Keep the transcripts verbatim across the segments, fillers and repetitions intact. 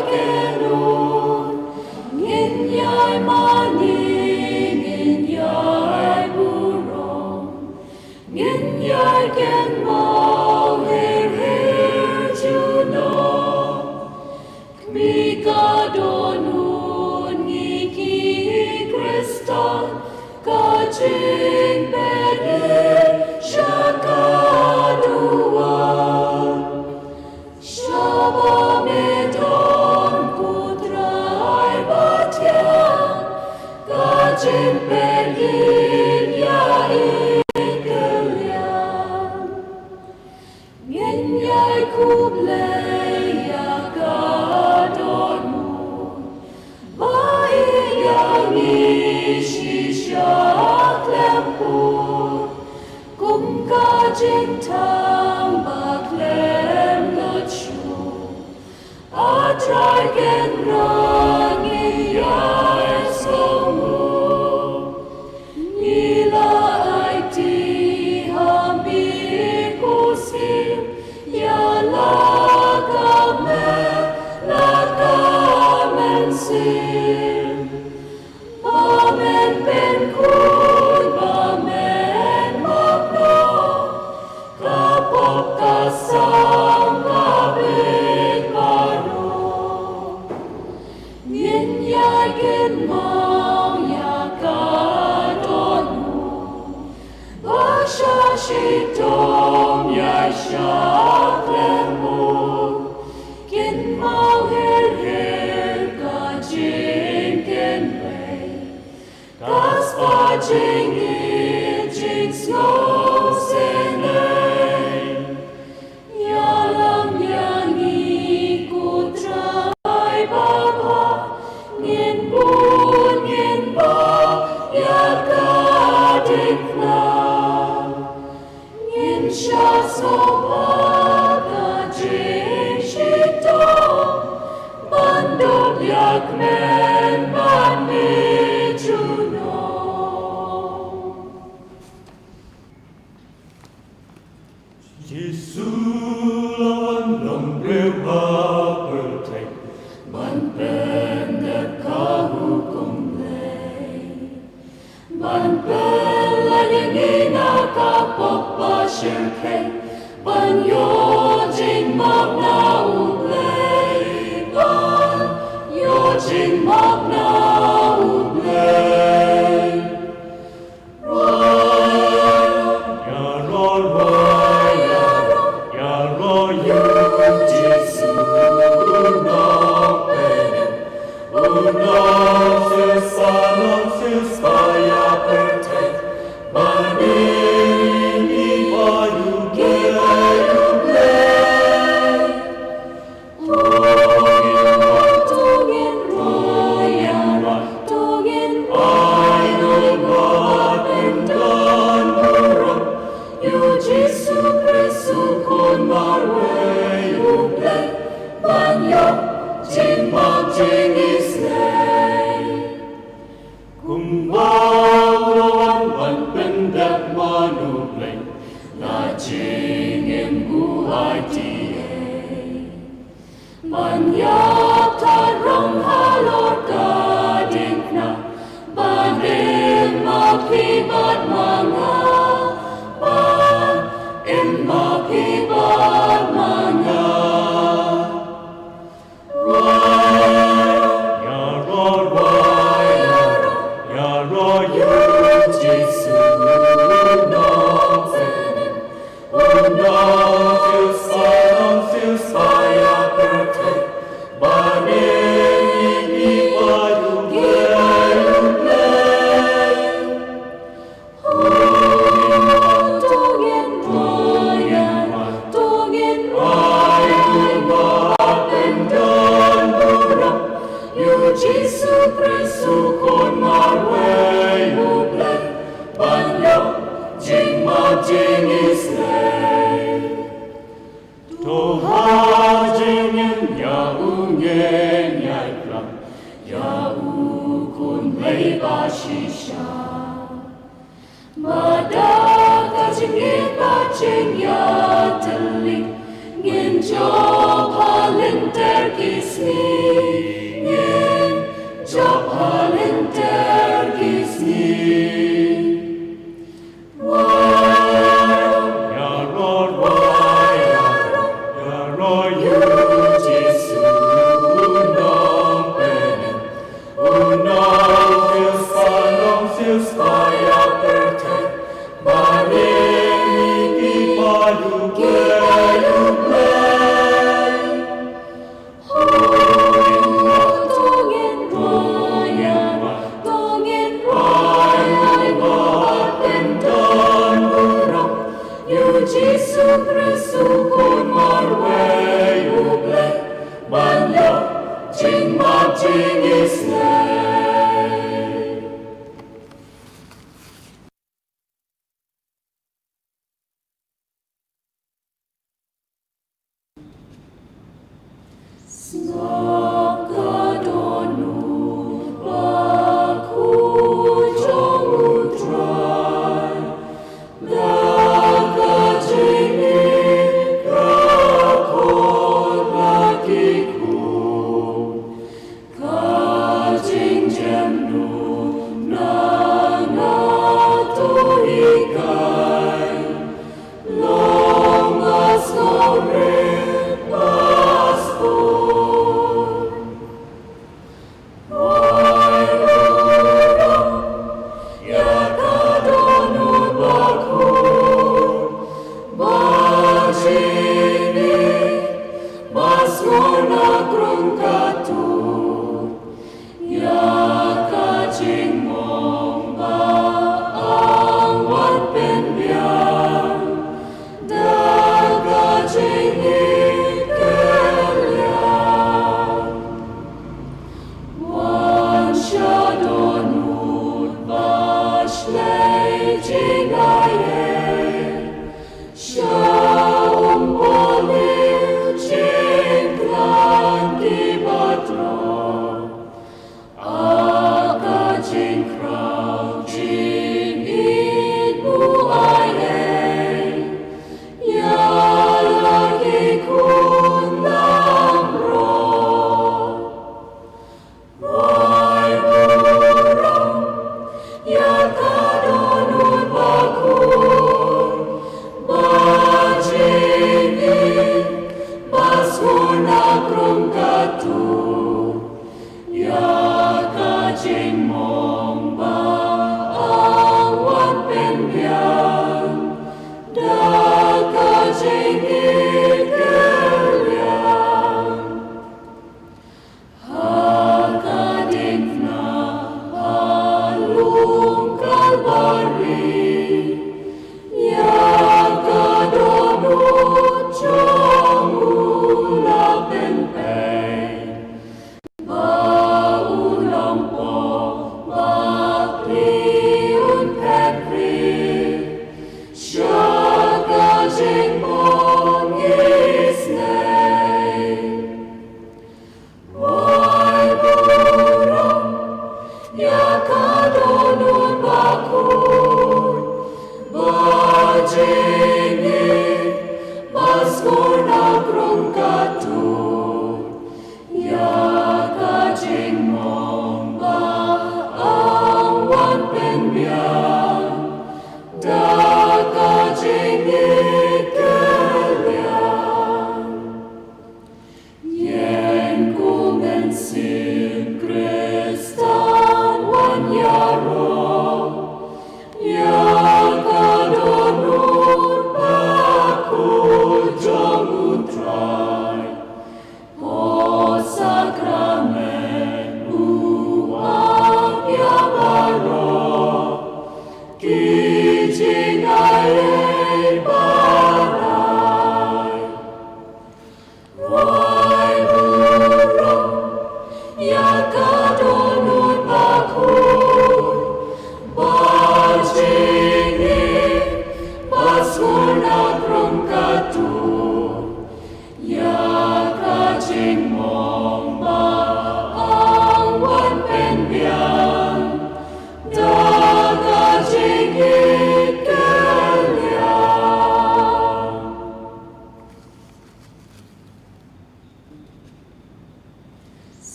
Ngin ïai mane, ngin ïai burom, ngin ïai kynmaw her her junom. Kmie ka dohnud ngi ki Khristan, ka jingpeit sha ka duwan. Shaba me don ko Trai ba thiang, ka jingpeit ïa i kylliang. Ngin ïai khublei ïa ka dohnud ba i ïa ngi shisha khlem pur, kum ka jingthang ba khlem lut shuh. A Trai Kynrad, ngi ïai sngewnguh. Ngi la aiti ha me ko Syiem, ïa la ka me, la ka mynsiem. Ba men pynkhuid, ba men map noh, ka pop ka sam ka bit baroh. Ngin ïai kynmaw ïa ka dohnud ba sha shitom ïaishah khlem pur. Kynmaw her her ka jingkynrad, ka spah jingïeit jingsngewsynei. Ïalam ïa ngi ko Trai babha, ngin bud ngin bah ïa ka diengphna. Ngin shah sngewbha ka jingshitom ban dup ïa kmen bad me junom. Jisu la wan long briew ha pyrthei ban pyndep ka hukum Blei. Ban pyllait ïa ngi na ka pop ba shyrkhei, ban ïoh jingmap na U Blei, ban ïoh jingmap na U Blei. Rwai, ïaroh, rwai, ïaroh, ïaroh ïa U Jisu, U Nongpynim. U nongsiewspah, nongsiewspah ïa pyrthei, ban ïeit ïa U Blei, U Blei. To ngin, to ngin rwai, to ngin ai, ai, ai, pynban burom ïa U Jisu Khrist U Khun marwei U Blei, ban ïoh jingmap jingisynei. Kumba u la wan ban pyndep mon U Blei, na jingim u aiti ei. Ban ïap tyrkhong halor ka diengphna, ban im ma phi bad ma nga, ban im ma phi bad ma nga. Rwai, ïaroh, rwai, ïaroh, ïaroh ïa U Jisu, U Nongpynim. U nongsiewspah, nongsiewspah ïa pyrthei, ban ïeit ïa U Blei, U Blei. To ngin rwai, to ngin rwai, rwai, rwai, pynban burom ïa U Jisu Khrist U Khun marwei U Blei, ban ïoh jingmap jingisynei. To ha jingim ïa u ngin ïai klam ïa U Khun Blei bashisha. Ba da ka jingïeit bad jingïatylli ngin Jop ha lynter ki sngi, ngin jop ha lynter ki sngi. Wai, ïaroh, wai, ïaroh, ïaroh ïa u Jisu u nongpynim. U nongsiewspah, nongsiewspah ïa pyrthei. Barim ïa ki paid U Blei, U Blei. Hooid, to ngin rwai, to ngin rwai, rwai, rwai, pynban burom ïa u Jisu Khrist u Khun marwei U Blei, ban ïoh jingmap jingisnei. Sngap ka dohnud bakhuid jong U Trai, da ka jingïeit ka khot la ki khun. Ka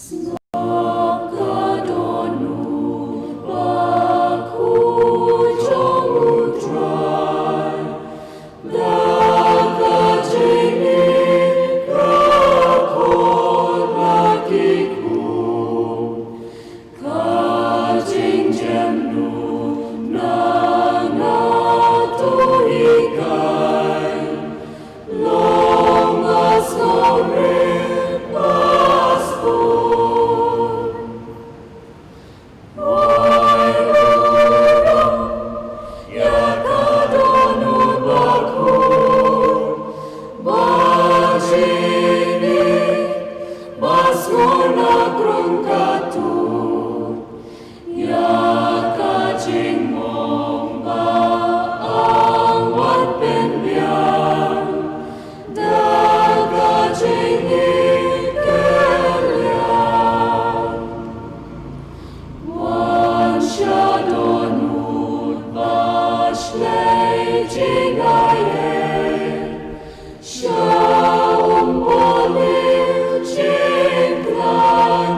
Ka dohnud bakhuid jong U Trai, da ka jingïeit ka khot la ki khun. Ka jingjemnud na nga to hikai, long nga sngewrit paspor. Poi u rung ïa ka dohnud bakhuid ba jingïeit ba sngewnak rung katto. Ïa ka jingmong ba ang wat pynbiang da ka jingïeit kylliang. Wan sha dohnud ba shlei jingaiei, sha umbor jingkhlaiñ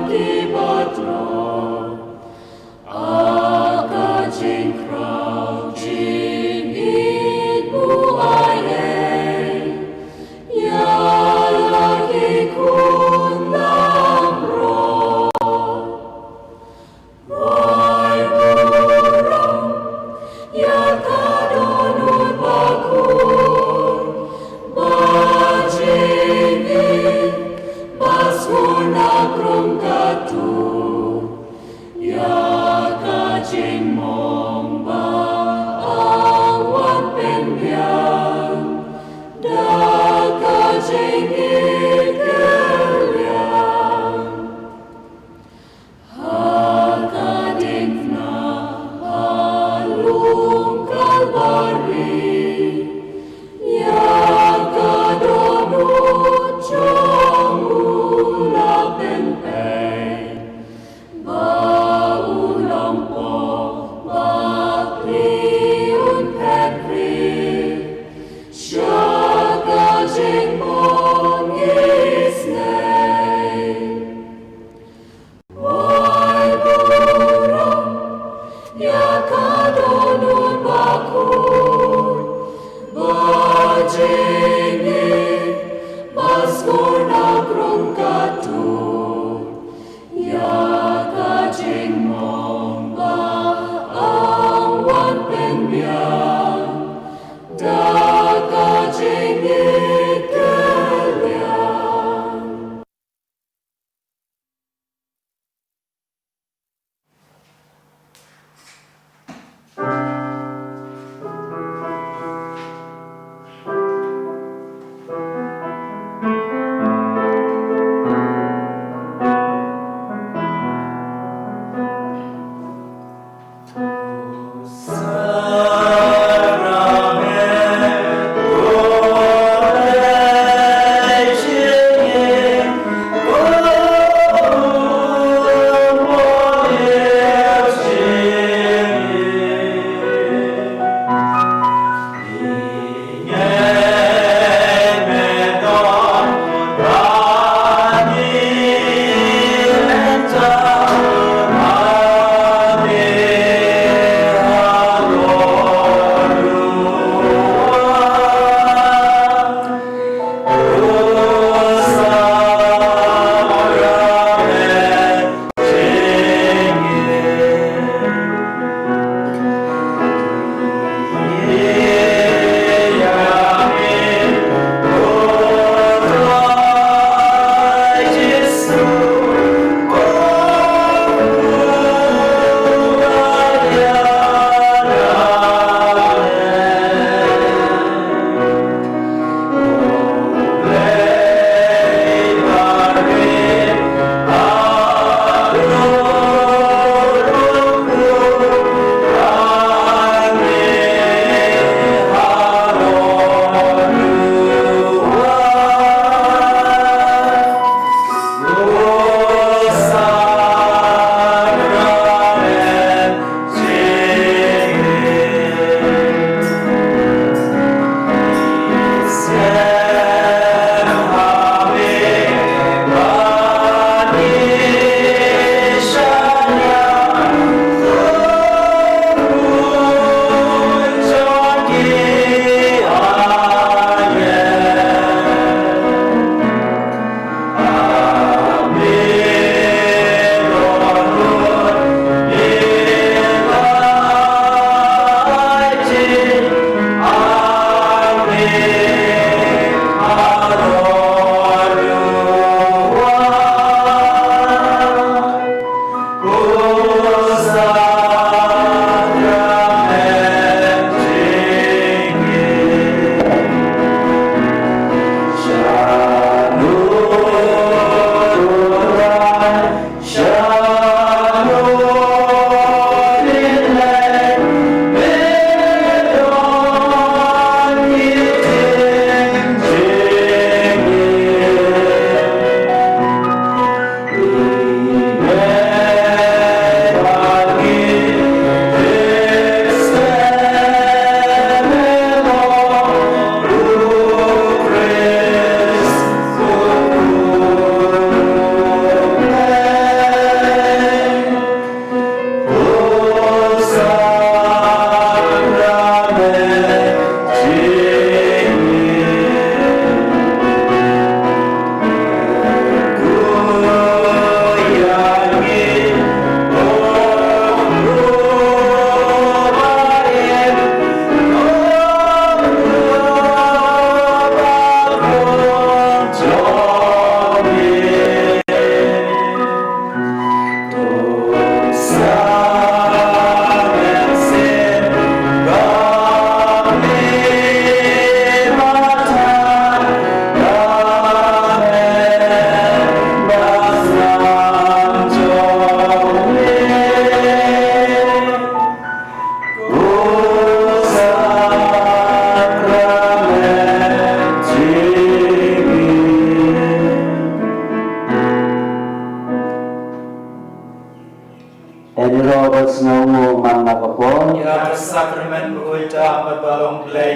Yn ïaroh ban sngewnguh man la ka por. Ïa ka sakramen bakhuid tam bad ba long Blei.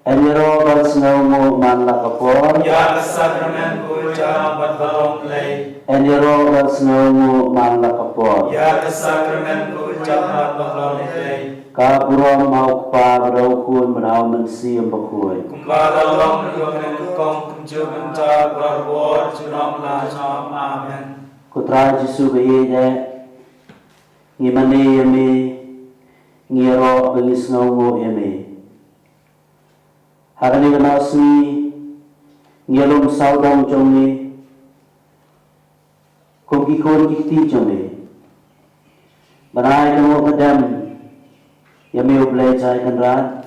Yn ïaroh ban sngewnguh man la ka por. Ïa ka sakramen bakhuid tam bad ba long Blei. Yn ïaroh ban sngewnguh man la ka por. Ïa ka sakramen bakhuid tam bad ba long Blei. Ka burom ha u Kpa bad ha u Khun bad ha u Mynsiem Bakhuid. Kumba la long ha kaba nyngkong, kumjuh mynta, barabor, junom la junom. Amen. Ko Trai Jisu ba ïeit eh, ngi mane ïa me, ngi ïaroh ba ngi sngewnguh ïa me. Ha kane ka nongshong sngi, ngi ïalum sawdong jong me kum ki khun ki kti jong me, ban ai ka nguh ka dem ïa me U Blei Trai Kynrad,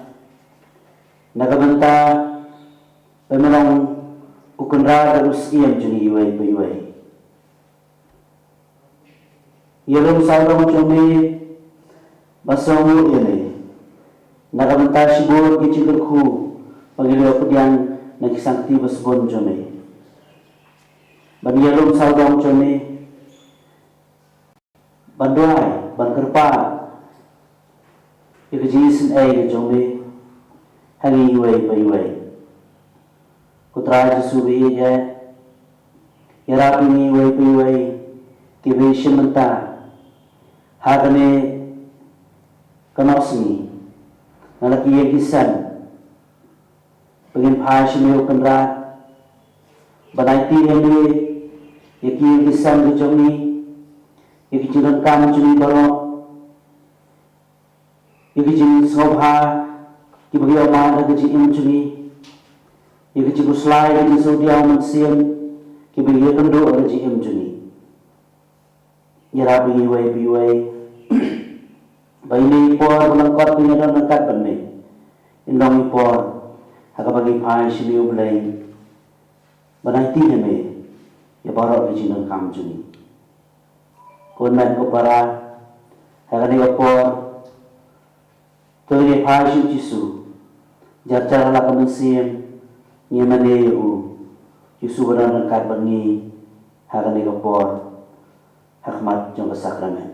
na ka bynta ba me long U Kynrad bad U Syiem jong ngi iwei pa iwei. Ïalum sawdong jong me ban sngewnguh ïa me na ka bynta shibun ki jingkyrkhu ba ngi la ïoh pdiang na ki sangkti ba sbun jong me. Ban ïalum sawdong jong me ban duwai, ban kyrpad ïa ka jingisynei ka jong me ha ngi iwei pa iwei. Ko Trai Jisu ba ïeit eh, ïarap ïa ngi iwei pa iwei kiba ïashim bynta ha kane ka nongshong sngi, na la ki ïing ki sem, ba ngin phai sha me U Kynrad ban aiti ïa me ïa ki ïing ki sem ki jong ngi, ïa ki jingdonkam jong ngi baroh, ïa ki jingsngewbha kiba ngi ïoh mad ha ka jingim jong ngi, ïa ki jingkhuslai, ki jingsngewdiaw mynsiem kiba ngi ïakynduh ha ka jingim jong ngi. Ïarap ïa ngi iwei pa iwei ba ine i por ba lyngkot ba ngi don ryngkat bad me, in long i por ha kaba ngi phai sha me U Blei ban aiti ïa me ïa baroh ki jingdonkam jong ngi. Ko Trai, ko Para, ha kane ka por to ngin ïa phai sha U Jisu, jar jar ha la ka mynsiem ngi mane ïa u, Jisu ba don ryngkat bad ngi ha kane ka por, ha khmat jong ka sakramen.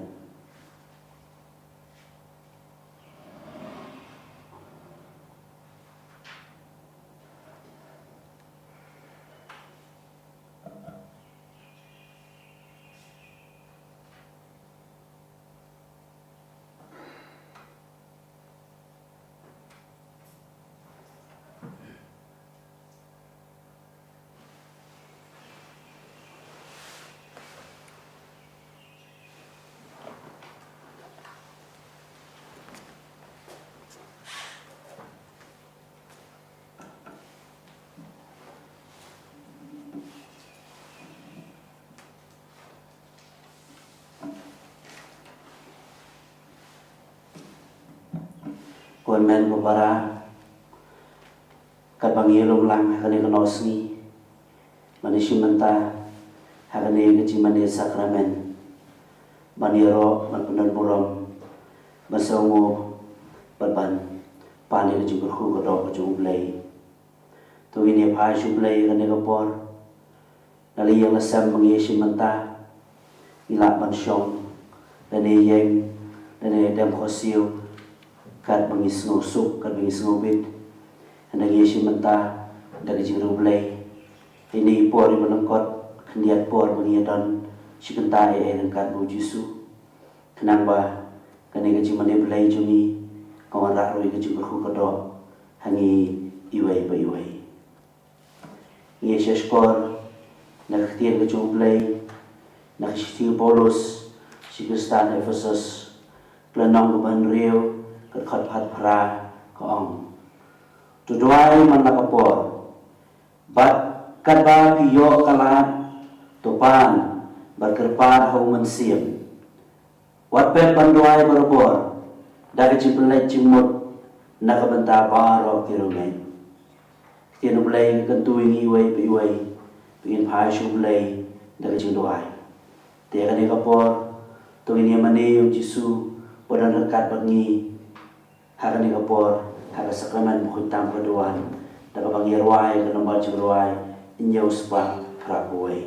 Ko Trai, ko Para, katba ngi ïalum lang ha kane ka nongshong sngi, ban ïashim bynta ha kane ka jingmane sakramen, ban ïaroh, ban pyndonburom, ban sngewnguh bad ban pan ïa ka jingkyrkhu ka doh ka jong U Blei. To ngin ïa phai sha U Blei ha kane ka por. Na la ïing la sem ba ngi ïashim bynta, ngi lah ban shong lane ïeng lane dem khohsiew katba ngi sngewsuk, katba ngi sngewbit. Hynda ngi ïashim bynta da ka jingriewblei, ine i por iba lyngkot khyndiat por ba ngi ïadon shi bynta ei ei ryngkat bad U Jisu. Khnang ba kane ka jingmane Blei jong ngi kan wanrah ruh ïa ka jingkyrkhu ka doh ha ngi iwei pa iwei. Ngi ïa shahshkor na ka ktien ka jong U Blei, na ka shithi u Paulus sha ki Khristan Ephesus, ka lynnong kaba hynriew, ka dkhot phra, ka ong: To duwai man la ka por, bad katba phi ïoh ka lad, to pan bad kyrpad ha U Mynsiem. Wat pep ban duwai barabor da ka jingpynleit jingmut na ka bynta baroh ki riewngeit. Ka ktien U Blei ka kyntu ïa ngi iwei pa iwei ba ngin phai sha U Blei da ka jingduwai. Te ha kane ka por, to ngin ïa mane ïa U Jisu ba don ryngkat bad ngi ha kane ka por, ha ka sakramen bakhuid tam kaba wan, da kaba ngi ïa rwai ka nombar jingrwai hynñiew spah phra phew wei.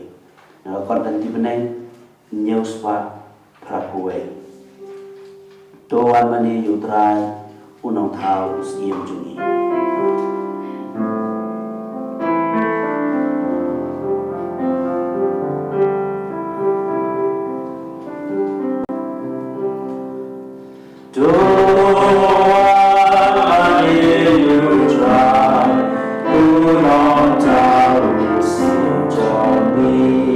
Na ka kot lynti bneng, hynñiew spah phra phew wei. To wan mane ïa U Trai, U Nongthaw U Syiem jong ngi. To wan mane ïa U Trai, U Nongthaw U Syiem jong ngi.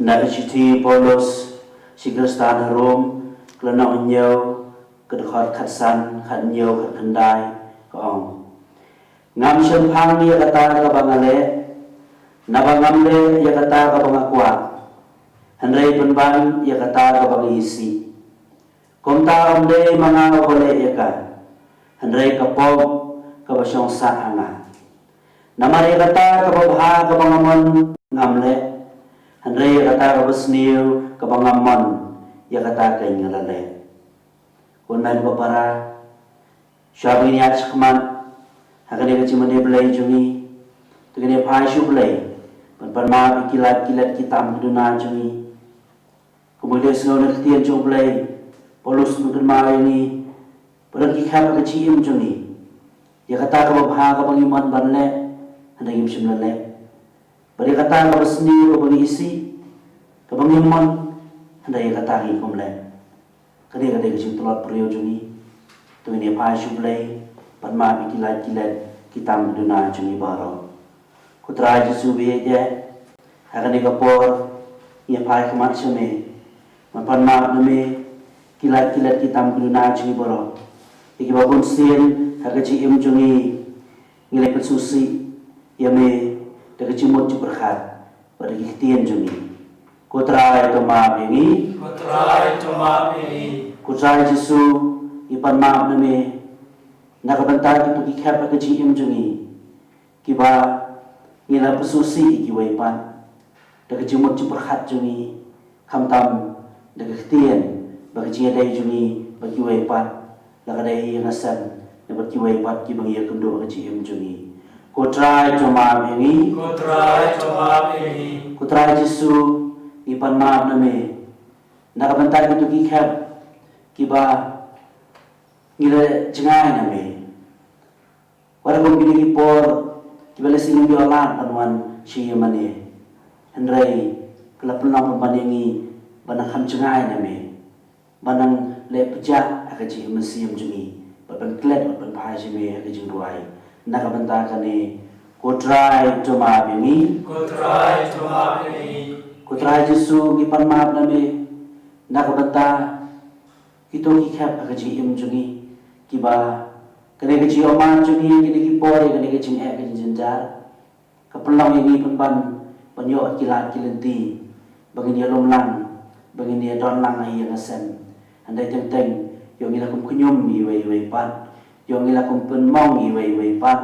Na ka shithi Paulus sha ki Khristan ha Rom, ka lynnong hynñiew, ka dkhot khatsan, khathynñiew, khatkhyndai, ka ong: Ngam shemphang ïa kata kaba nga leh, naba ngam leh ïa kata kaba nga kwah, hynrei pynban ïa kata kaba nga isih. Kumta ym dei ma nga uba leh ïa ka, hynrei ka pop kaba shong sah ha nga. Namar ïa kata kaba bha kaba nga mon ngam leh, hynrei ïa kata kaba sniew kaba ngam mon, ïa kata kein nga la leh. Ko hynmen ko para, shuwa ba ngin ïaid shakhmat ha kane ka jingmane Blei jong ngi, to ngin ïa phai sha U Blei ban pan map ïa ki lait ki let, ki tam ki duna jong ngi. Kumba ngi ïohsngew na ka ktien jong U Blei, Paulus u pynkynmaw ïa ngi, ba don ki khep ha ka jingim jong ngi. Ïa kata kaba bha kaba ngi mon ban leh, hynrei ngim shym la leh. Bad ïa kata kaba sniew kaba ngi isih, kaba ngim mon, hynrei ïa kata ngi kum leh. Kane ka dei ka jingtlot briew jong ngi. To ngin ïa phai sha U Blei, pan map ïa ki lait ki let, ki tam ki duna jong ngi baroh. Ko Trai Jisu ba ïeit, ha kane ka por ngi ïa phai khmat sha me, ban pan map na me ki lait ki let, ki tam ki duna jong ngi baroh. Ïa kiba bunsien ha ka jingim jong ngi, ngi la pynsngewsih ïa me da ka jingmut jingpyrkhat bad da ki ktien jong ngi. Ko Trai, to map ïa ngi. Ko Trai, to map ïa ngi. Ko Trai Jisu, ngi pan map na me na ka bynta kito ki khep ha ka jingim jong ngi, kiba ngi la pynsngewsih ïa kiwei pat da ka jingmut jingpyrkhat jong ngi, khamtam da ka ktien bad ka jingïadei jong ngi bad kiwei pat, la ka dei ha ïing ha sem ne bad kiwei pat kiba ngi ïakynduh ha ka jingim jong ngi. Ko Trai, to map ïa ngi. Ko Trai, to map ïa ngi. Ko Trai Jisu, ngi pan map na me na ka bynta kito ki khep kiba ngi la jngai na me. Wat la kum kine ki por kiba lehse ngim ïoh lad ban wan sha ïingmane, hynrei ka la pynlong pynban ïa ngi ban nang kham jngai na me, ban nang leh pjah ha ka jingim mynsiem jong ngi, bad ban klet bad ban phai sha me ha ka jingrwai. Na ka bynta kane, ko Trai, to map ïa ngi. Ko Trai, to map ïa ngi. Ko Trai Jisu, ngi pan map na me na ka bynta kito ki khep ha ka jingim jong ngi, kiba kane ka jingïohmad jong ngi kine ki por, kane ka jingeh, ka jingjynjar, ka pynlong ïa ngi pynban ban ïoh ki lad ki lynti ba ngin ïalum lang, ba ngin ïadon lang ha ïing ha sem. Hynrei teng teng ïoh ngi la kum khñium iwei iwei pat, ïoh ngi la kum pynmong iwei iwei pat.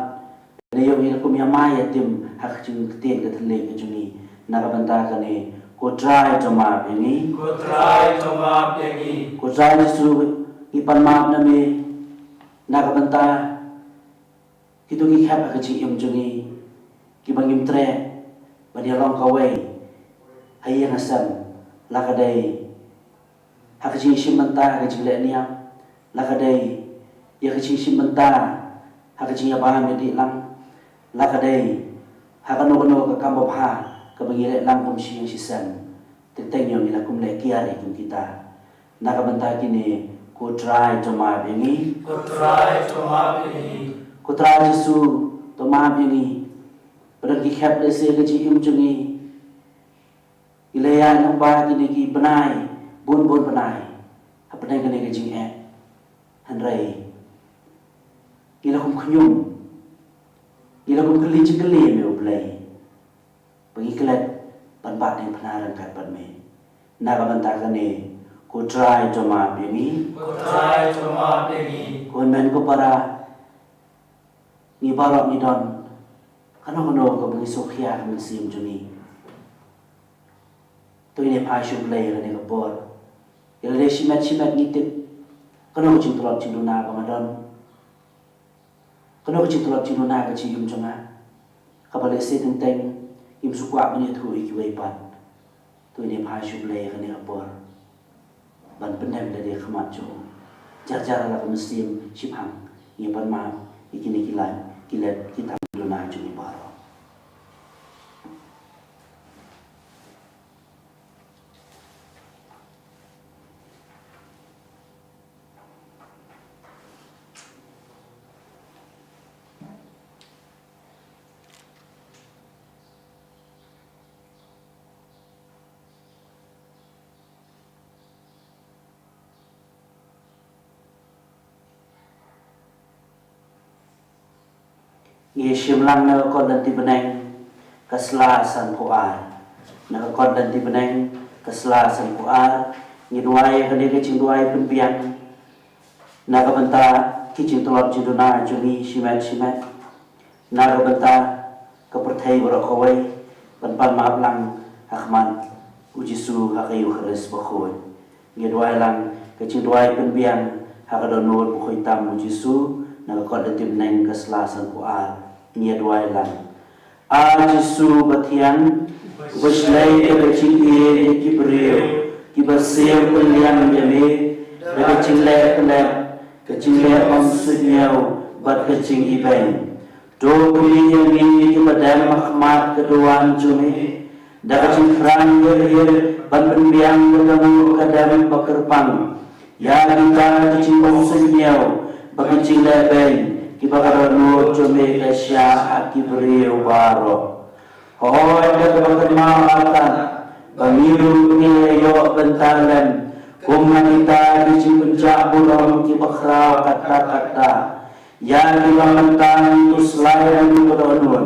Lane ïoh ngi la kum ïamai ïatim ha ka jingktien ka thylliej ka jong ngi. Na ka bynta kane, ko Trai, to map ïa ngi. Ko Trai, to map ïa ngi. Ko Trai Jisu, ngi pan map na me na ka bynta kito ki khep ha ka jingim jong ngi, kiba ngim treh ban ïalong kawei ha ïing ha sem, la ka dei ha ka jingshim bynta ha ka jingleh niam, la ka dei ïa ka jingshim bynta ha ka jingïabam ïadih lang, la ka dei ha kano kano ka kam babha kaba ngi leh lang kum shi ïing shi sem. Teng teng ïoh ngi la kum leh kiar ïa kum kita. Na ka bynta kine, ko Trai, to map ïa ngi. Ko Trai, to map ïa ngi. Ko Trai Jisu, to map ïa ngi. Ba don ki khep lehse ha ka jingim jong ngi, ngi la ïaid lyngba kine ki bnai, bun bun bnai hapdeng kane ka jingeh, hynrei ngi la kum khñium, ngi la kum kylli jingkylli ïa me, U Blei, ba ngi klet ban bat diengphna ryngkat bad me. Na ka bynta kane, ko Trai, to map ïa ngi. Ko Trai, to map ïa ngi. Ko hynmen ko para, ngi baroh ngi don kano kano kaba ngi sngewkhia ha ka mynsiem jong ngi. To ngin ïa phai sha U Blei ha kane ka por. Ïa lade shimet shimet ngi tip kano ka jingtlot jingduna ba nga don, kano ka jingtlot jingduna ka jingim jong nga, kaba lehse teng teng ngim sngewkwah ban ïathuh ïa kiwei pat. To ngin ïa phai sha U Blei ha kane ka por ban pyndem lade ha khmat jong u. Jar jar ha la ka mynsiem shiphang, ngin pan map ïa kine ki lait ki let, ki tam ki duna jong ngi baroh. Ngi shim lang na ka kot lynti bneng ka sla sanphew ar. Na ka kot lynti bneng ka sla sanphew ar, ngi duwai kane ka jingduwai pynbiang na ka bynta ki jingtlot jingduna jong ngi shimet shimet, na ka bynta ka pyrthei baroh kawei, ban pan map lang ha khmat U Jisu ha ka Eukharist bakhuid. Ngi duwai lang ka jingduwai pynbiang ha ka dohnud bakhuid tam U Jisu, na ka kot lynti bneng ka sla sanphew ar. Ngi duwai lang. A Jisu bathiang, uba shlei da ka jingïeit ïa ki briew kiba siew kylliang ïa me, da ka jingleh klet, ka jingleh bymsuidñiew bad ka jingibeiñ. To kylli ïa ngi kiba dem ha khmat ka duwan jong me, da ka jingkhrang ïa ïa ban pynbiang da ka nguh ka dem ba kyrpang ïa kita ki jingbymsuidñiew bad ki jinglehbeiñ kiba ka dohnud jong me ka shah ha ki briew baroh. Hooid, da kaba kynmaw artat ba ngi ruh ngi la ïoh bynta lem kum ha kita ki jingpynjah burom kiba khraw katta katta. Ïa kiba mynta ngi khuslai ïa ngi ka dohnud,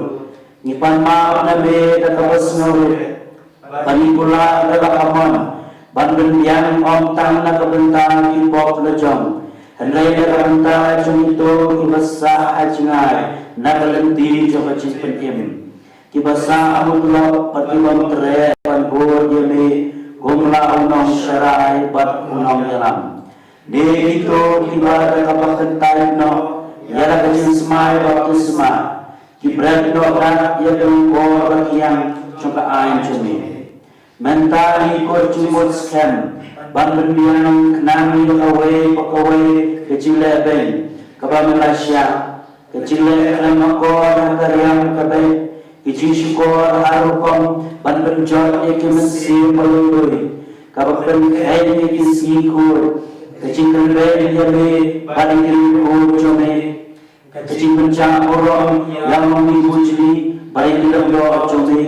ngi pan map na me da kaba sngewrit ba ngi kular da la ka mon ban pynbiang ym tang na ka bynta ki pop la jong, hynrei na ka bynta jong kito kiba sah ha jngai na ka lynti jong ka jingpynim, kiba sah ha mutlop bad kibym treh ban bud ïa me kum la u nongsharai bad u nongïalam. Ne kito kiba da kaba kyntait noh ïa la ka jingsmai baptisma, ki bret noh kat ïa ka longkor ba kiang jong ka aiñ jong me. Mynta ngi kut jingmut skhem ban pynbiang khnang ïa kawei pa kawei ka jinglehbeiñ kaba me la shah, ka jingleh khlem akor ha ka riam ka beit, ka jingshukor ha rukom ban pynjot ïa ki mynsiem ba lui lui, kaba pynkheiñ ïa ki sngi khuid, ka jingkynbeiñ ïa me bad ïa ki riewkhuid jong me, ka jingpynjah burom ïa u nongmihbujli bad ïa ki lyngdoh jong me,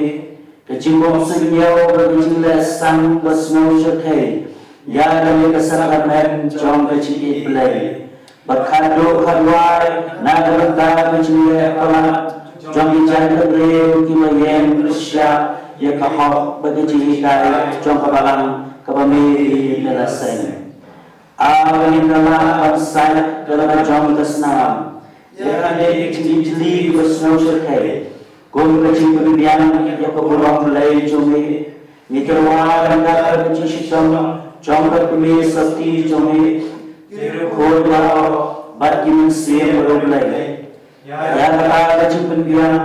ka jingbymsuidñiew bad ka jingleh sang ba sngewshyrkhei ïa kane ka sakramen jong ka jingïeit Blei. Bad khadduh khadwai na ka bynta ka jingleh palat jong ki jaitbynriew kiba ïeng pyrshah ïa ka hok bad ka jinghikai jong ka balang kaba me me la seng. A ba ngin da lah ban sait da la ka jong ka snam ïa kane ka jingbymjli ba sngewshyrkhei kum ka jingpynbiang ïa ka burom Blei jong me. Ngi tyrwa ryngkat ka jingshitom jong ka kmie sopti jong me, ki riewkhuid baroh bad ki mynsiem baroh Blei, ïa kata ka jingpynbiang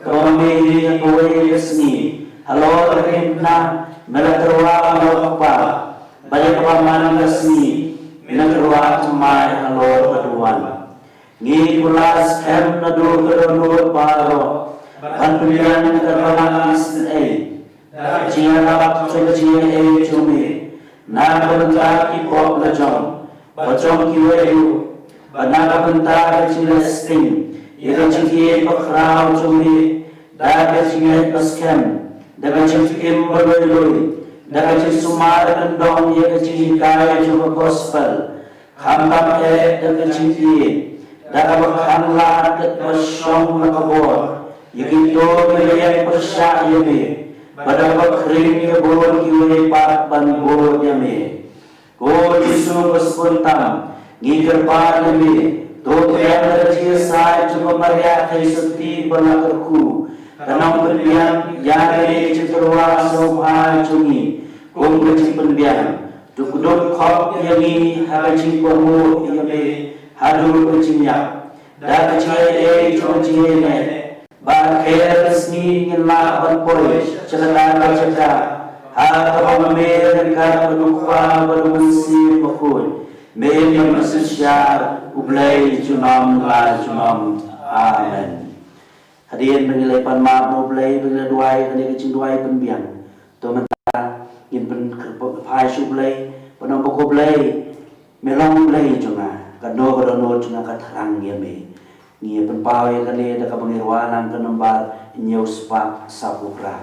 kaba me ïa kawei ka sngi halor ka diengphna me la tyrwa, me la kpa, bad ïa kaba man ka sngi me la tyrwa thymmai halor ka duwan. Ngi kular skhem naduh ka dohnud baroh ban pynbiang ka balang isynei da ka jingïarap jong ka jingïaid jong me na ka bynta ki pop la jong bad jong kiwei ruh, bad na ka bynta ka jingleh sting ïa ka jingïeit bakhraw jong me da ka jingngeit baskhem, da ka jingim ba lui lui, da ka jingsumar kyndong ïa ka jinghikai jong ka gospel, khamtam eh da ka jingïeit, da kaba khanglad katba shong la ka bor ïa kito kiba ïeng pyrshah ïa me, bad da kaba khring ïa bun kiwei pat ban bud ïa me. Ko Jisu ba sbun tam, ngi kyrpad ïa me, to pdiang da ka jingïasaid jong ka Maria Theisotti ba la kyrkhu, kan ym pynbiang ïa kane ka jingtyrwa sngewbha jong ngi kum ka jingpynbiang. To kdup khop ïa ngi ha ka jingkohnguh ïa me haduh ka jingïap, da ka jingaiei jong ka jingïaineh, ba ha ka sngi ngin lah ban poi sha kata ka jaka ha kaba ma me ryngkat bad U Kpa bad U Mynsiem Bakhuid, me ban pynsynshar, U Blei junom la junom. Amen. Hadien ba ngi la pan map na U Blei, ba ngi la duwai kane ka jingduwai pynbiang, to mynta ngin pynkyrpad phai sha U Blei, ban ong ba ko Blei, me long U Blei jong nga, ka dohnud ka dohnud jong nga ka thrang ïa me. Ngi pynpaw ïa kane da kaba ngi rwai lang ka nombar hynñiew spah sawphew phra,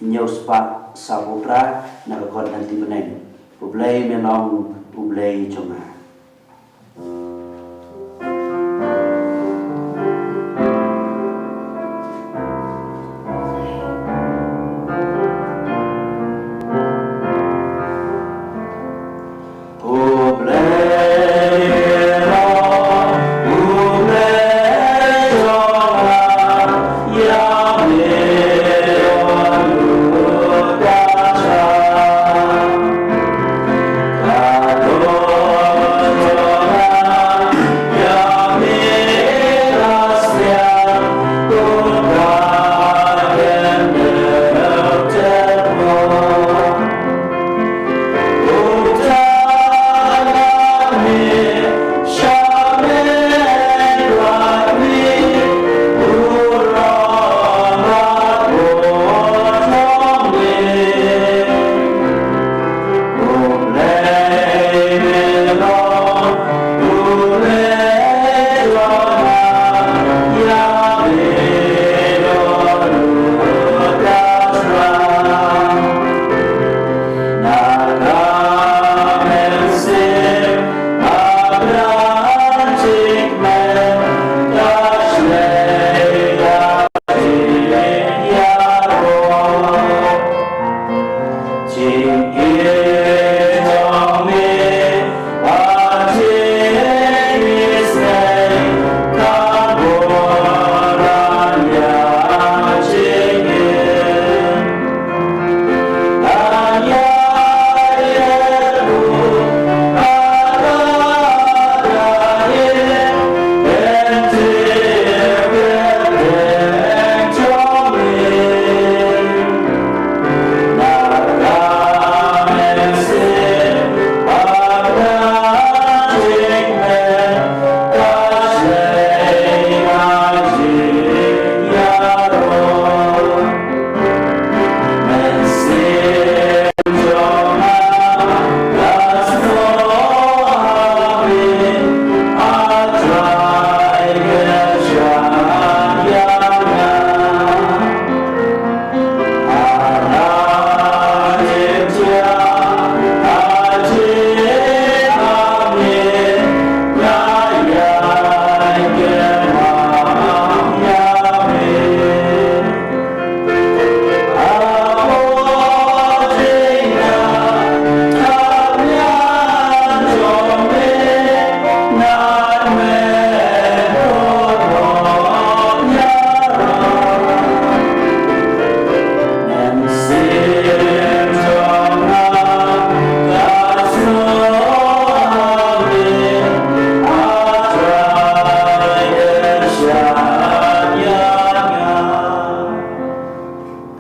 hynñiew spah sawphew phra, na ka kot lynti bneng. U Blei me long U Blei jong nga.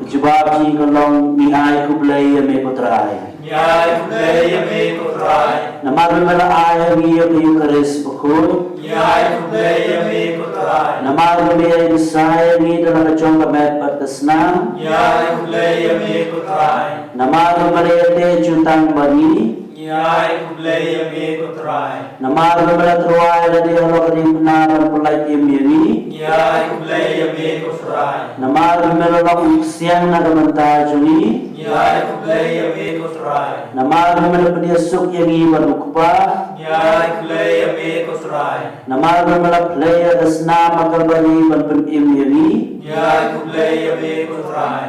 Jubab jong ngi ka long, ngi ai khublei ïa me ko Trai. Ngi ai khublei ïa me ko Trai. Namar ba me la ai ha ngi ïa ka Eucharist bakhuid. Ngi ai khublei ïa me ko Trai. Namar ba me ai bsa ïa ngi da la ka jong ka met bad ka snam. Ngi ai khublei ïa me ko Trai. Namar ba me la ïateh jutang bad ngi. Ngi ai khublei ïa me ko Trai. Namar ba me la tyrwa ïa lade halor ka diengphna ban pyllait im ïa ngi. Ngi ai khublei ïa me ko Trai. Namar ba me la long u ksiang na ka bynta jong ngi. Ngi ai khublei ïa me ko Trai. Namar ba me la pynïasuk ïa ngi bad u Kpa. Ngi ai khublei ïa me ko Trai. Namar ba me la plie ïa ka snam ha Kalbari ban pynim ïa ngi. Ngi ai khublei ïa me ko Trai.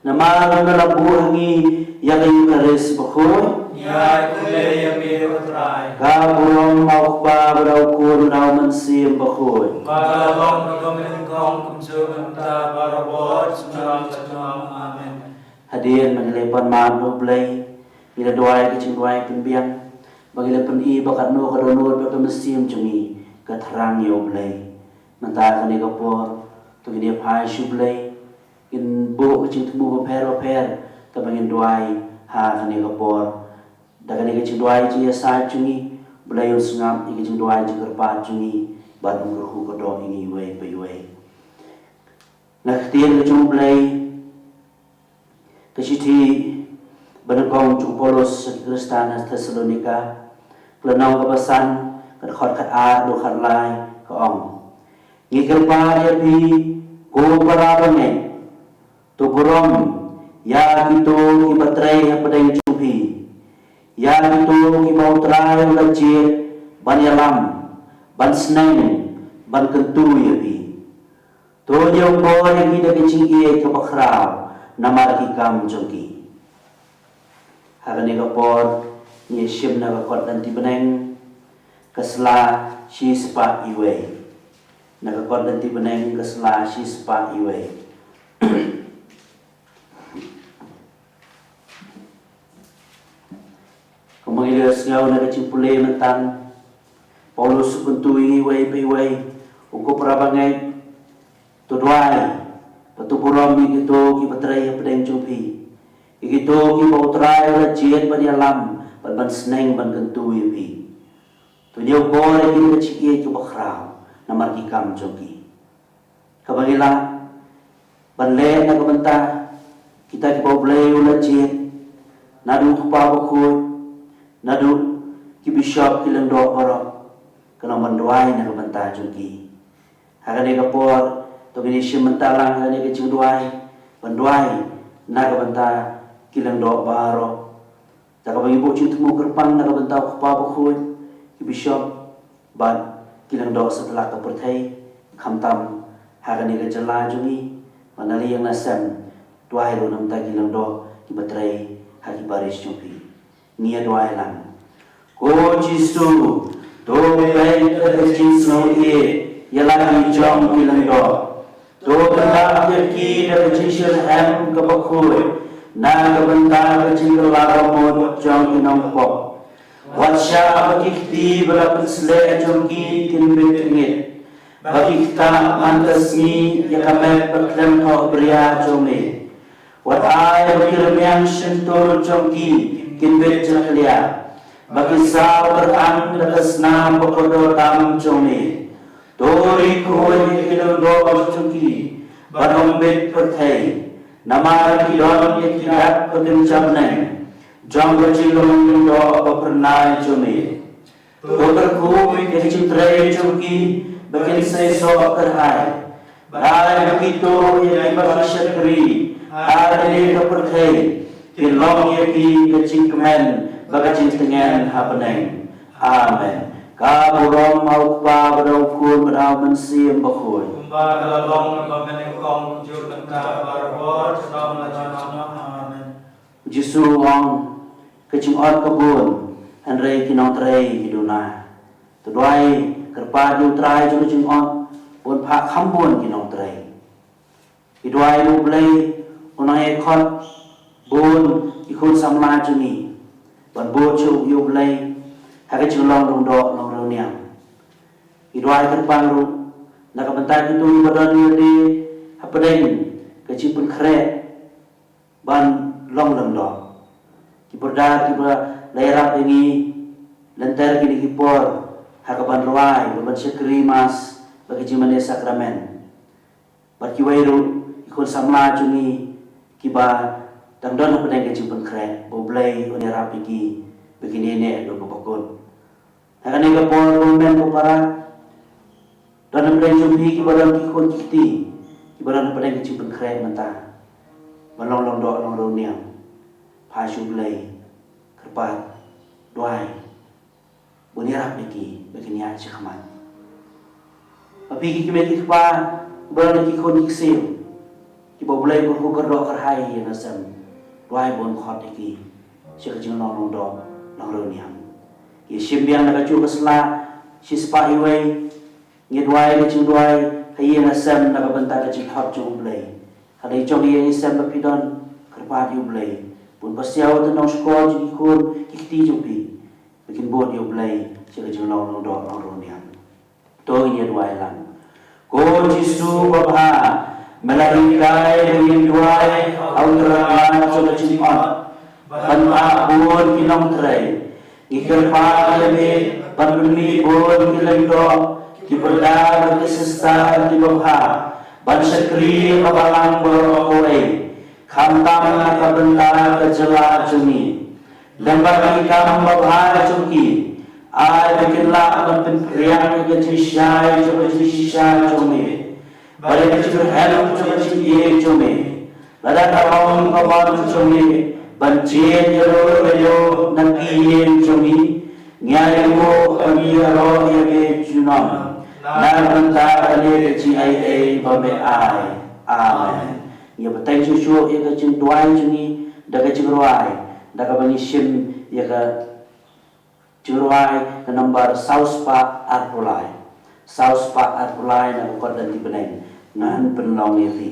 Namar ba me la buh ha ngi ïa ka Eucharist bakhuid. Ngi ai khublei ïa me ko Trai. Ka burom ha u Kpa bad ha u Khun bad ha u Mynsiem Bakhuid. Ba ka la long na ka bynta kumjuh mynta barabor junom junom. Amen. Hadien ba ngi la pan map na U Blei, ngi la duwai ka jingduwai pynbiang, ba ngi la pyni ba katno ka dohnud bad ka mynsiem jong ngi ka thrang ïa U Blei. Mynta kane ka por, to ngin ïa phai sha U Blei, ngin buh ka jingthmu bapher bapher kaba ngin duwai ha kane ka por. Da kane ka jingduwai jingïasaid jong ngi, U Blei un sngap ïa ka jingduwai jingkyrpad jong ngi bad un kyrkhu kyrdoh ïa ngi iwei pa iwei. Na ka ktien ka jong U Blei, ka shithi ba nyngkong jong u Paulus sha ki Khristan ha Thessalonika, ka lynnong kaba san, ka dkhot khatar haduh khatlai, ka ong: Ngi kyrpad ïa phi, ko para bangeit, to burom ïa kito kiba trei hapdeng jong phi, ïa kito kiba U Trai u la jied ban ïalam, ban sneng, ban kyntu ïa phi. To ñiew kor ïa ki da ka jingïeit kaba khraw namar ki kam jong ki. Ha kane ka por, ngi ïa shim na ka kot Lynti Bneng, ka sla shispah iwei. Na ka kot Lynti Bneng, ka sla shispah iwei. Kumba ngi la sngew na ka jingpule mynta, Paulus u kyntu ïa ngi iwei pa iwei, u ko para bangeit, to duwai, bad to burom ïa kito kiba trei hapdeng jong phi, ïa kito kiba U Trai u la jied ban ïalam, bad ban sneng ban kyntu ïa phi. To ñiew kor ïa ki da ka jingïeit kaba khraw namar ki kam jong ki. Kaba ngi lah ban leh na ka bynta kita kiba U Blei u la jied, naduh u Kpa Bakhuid, naduh ki bishop, ki lyngdoh baroh, ka long ban duwai na ka bynta jong ki. Ha kane ka por, to ngin ïa shim bynta lang ha kane ka jingduwai, ban duwai na ka bynta ki lyngdoh baroh. Da kaba ngi buh jingthmu kyrpang na ka bynta u Kpa Bakhuid, ki bishop, bad ki lyngdoh satlak ka pyrthei, khamtam ha kane ka jylla jong ngi, bad na liang na sem, duwai ruh na ka bynta ki lyngdoh kiba trei ha ki parish jong phi. Ngi ïa duwai lang. Ko Jisu, to peit da ka jingsngewsih ïa la ki jong ki lyngdoh. To pyndap ïa ki da ka jingshitrhem kaba khuid na ka bynta ka jingkylla mut jong ki nongpop. Wat shah ba ki kti ba la pynsleh jong ki kin bit jingit, ba ki ktah man ka sngi ïa ka met ba khlem thohbria jong me. Wat ai ba ki rmiang shyntur jong ki kin bit jakhlia, ba ki saw kyrpang da ka snam ba kordor tam jong me. To ri khuid ïa ki lyngdoh jong ki ban ym bit pyrthei, namar ki don ïa ki dak ba kynja bneng jong ka jinglong lyngdoh ba phyrnai jong me. To kyrkhu ïa ka jingtrei jong ki ba kin seisoh kyrhai, ba ai ba kito ïa kiba ki shakri ha kane ka pyrthei kin long ïa ki ka jingkmen bad ka jingtngen ha bneng. Amen. Ka burom ha u Kpa bad ha u Khun bad ha u Mynsiem Bakhuid. Kumba ka la long na ka mynnyngkong, kumjuh mynta, barabor junom la junom. Amen. U Jisu u ong, ka jingot ka bun, hynrei ki nongtrei ki duna. To duwai, kyrpad ïa u Trai jong ka jingot, ba un phah kham bun ki nongtrei. Ngi duwai ba U Blei un nang ïa khot bun ki khun samla jong ngi ban bud sha U Blei ha ka jinglong lyngdoh lyngrew niam. Ngi duwai kyrpang ruh na ka bynta kito kiba don ïa lade hapdeng ka jingpynkhreh ban long lyngdoh. Ki brother kiba la ïarap ïa ngi lynter kine ki por ha ka ban rwai, ba ban shakri Mass bad ki jingmane Sakramen. Bad kiwei ruh ki khun samla jong ngi kiba dang don hapdeng ka jingpynkhreh, ba U Blei un ïarap ïa ki ba kin ïaineh haduh kaba kut. Ha kane ka por, ko hynmen ko para, don hapdeng jong phi kiba don ki khun ki kti kiba don hapdeng ka jingpynkhreh mynta, ban long lyngdoh long riewniam. Phai sha U Blei, kyrpad, duwai, bun ïarap ïa ki ba kin ïaid shakhmat. Bad phi ki kmie ki kpa kiba don ki khun ki ksiew kiba U Blei u kyrkhu kyrdoh kyrhai ïa nga sem, duwai bun khot ïa ki sha ka jinglong lyngdoh long riewniam. Ki shim biang na kajuh ka sla shispah iwei. Ngi duwai ka jingduwai ha ïing ha sem na ka bynta ka jingkhot jong U Blei. Ka dei jong ïing jong sem ba phi don, kyrpad ïa U Blei bun pasiaw ïa ka nongshkor jong ki khun ki kti jong phi, ba kin bud ïa U Blei sha ka jinglong lyngdoh long riewniam. To ngin ïa duwai lang. Ko Jisu babha, me la hikai ba ngin duwai ha u tyrannga jong ka jingmut, ban phah bun ki nongtrei. Ngi kyrpad ïa me ban pynmih bun ki lyngdoh, ki brother bad ki sister kiba bha, ban shakri ha ka balang baroh kawei, khamtam na ka bynta ka jylla jong ngi. Lem bad ki kam babha jong ki, ai ba kin lah ban pynpriang ïa ka jingshai jong ka jingshisha jong me, bad ïa ka jingkyrmen jong ka jingïeit jong me. Lada ka long ka mon jong me ban jied ïa u briew na ki ïing jong me, ngi ai nguh ban ïaroh ïa me junom na ka bynta kane ka jingaiei ba me ai. Amen. Ngi ïa bteng shuh shuh ïa ka jingduwai jong ngi da ka jingrwai, da kaba ngi shim ïa ka jingrwai ka number saw spah arphew lai. Saw spah arphew lai na ka kot Lynti Bneng, ngan pynlong ïa phi.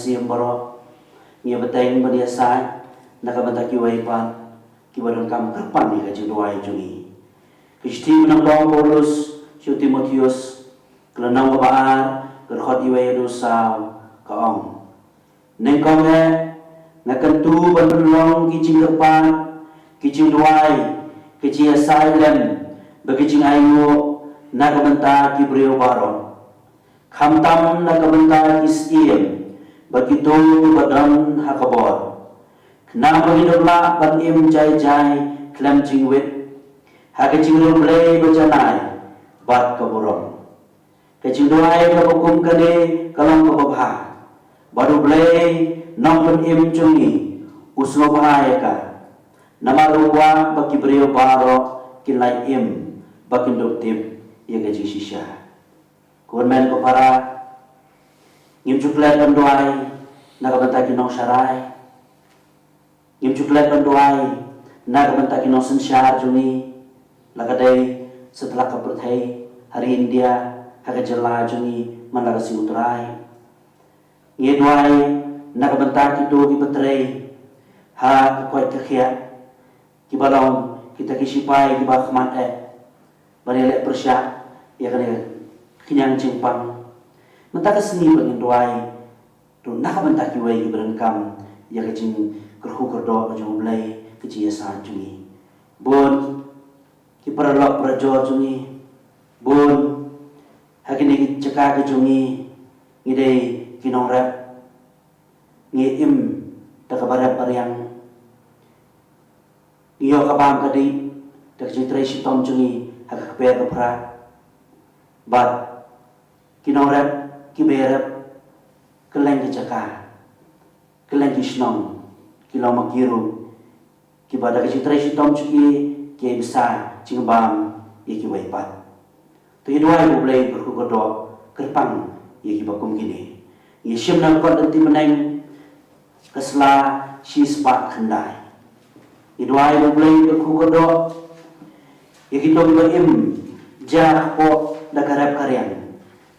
Siem baroh, ngi bteng ban ïasaid na ka bynta kiwei pat kiba donkam kyrpang ïa ka jingduwai jong ngi. Ka shithi ba nyngkong Paulus sha u Timotheus, ka lynnong kaba ar, ka dkhot wei haduh saw, ka ong: Nyngkong eh, nga kyntu ban pynlong ki jingkyrpad, ki jingduwai, ki jingïasaid lem bad ki jingainguh na ka bynta ki briew baroh, khamtam na ka bynta ki syiem bad kito kiba don ha ka bor, khnang ba ngin ïoh lah ban im jai jai khlem jingwit ha ka jingriewblei ba janai bad ka burom. Ka jingduwai kaba kum kane ka long kaba bha, bad U Blei Nongpynim jong ngi u sngewbha ïa ka. Namar u kwah ba ki briew baroh kin lait im bad kin dup tip ïa ka jingshisha. Ko hynmen ko para, ngim ju klet ban duwai na ka bynta ki nongsharai. Ngim ju klet ban duwai na ka bynta ki nongsynshar jong ngi, la ka dei satlak ka pyrthei, ha ri India, ha ka jylla jong ngi, man la ka sngi U Trai. Ngi duwai na ka bynta kito kiba trei ha ka koit ka khiah, kiba long kita ki shipai kiba khmat eh ban ïaleh pyrshah ïa kane ka khñiang jingpang. Mynta ka sngi ba ngin duwai ruh na ka bynta kiwei kiba donkam ïa ka jingkyrkhu kyrdoh ka jong U Blei, ka jingïasaid jong ngi. Bun ki paralok parajor jong ngi, bun ha kine ki jaka ka jong ngi, ngi dei ki nongrep, ngi im da kaba rep ba riang, ngi ïoh ka bam ka dih da ka jingtrei shitom jong ngi ha ka kper ka phra. Bad ki nongrep, ki berep, kylleng ki jaka, kylleng ki shnong, ki long ma ki ruh kiba da ka jingtrei shitom jong ki, ki ïai bsa jingbam ïa kiwei pat. To ngi duwai ba U Blei un kyrkhu kyrdoh kyrpang ïa kiba kum kine. Ngi shim na ka kot lynti bneng ka sla shispah khyndai. Ngi duwai ba U Blei un kyrkhu kyrdoh ïa kito kiba im jia hapoh da ka rep ka riang.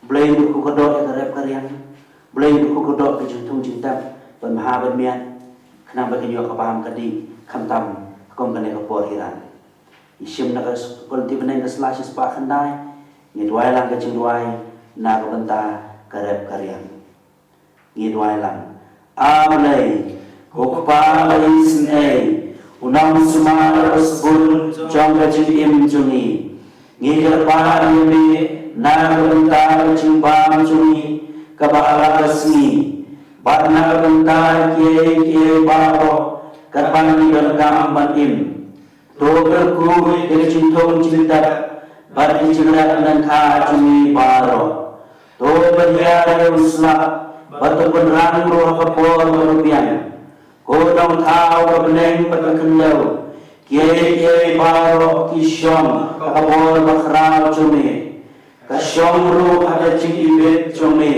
Blei un kyrkhu kyrdoh ïa ka rep ka riang. Blei un kyrkhu kyrdoh ka jingthung jingtep ban bha ban miat, khnang ba kin ïoh ka bam ka dih khamtam ha kum kane ka por hi ran. Ngi shim na ka s-, ka lynti bneng ka sla shispah khyndai. Ngi duwai lang ka jingduwai na ka bynta ka rep ka riang. Ngi duwai lang. A Blei, ko Kpa ba isynei, u nongsumar ba sbun jong ka jingim jong ngi. Ngi kyrpad ïa me na ka bynta ka jingbam jong ngi kaba ha la ka sngi, bad na ka bynta kiei kiei baroh katba ngi donkam ban im. To kyrkhu ïa ka jingthung jingtep bad ka jingrep nyngkong jong ngi baroh. To pynhiar ïa u slap bad to pynrang ruh ha ka por ba biang. Ko Nongthaw ka bneng bad ka khyndew, kiei kiei baroh ki shong ha ka bor bakhraw jong me. Ka shong ruh ha ka jingibit jong me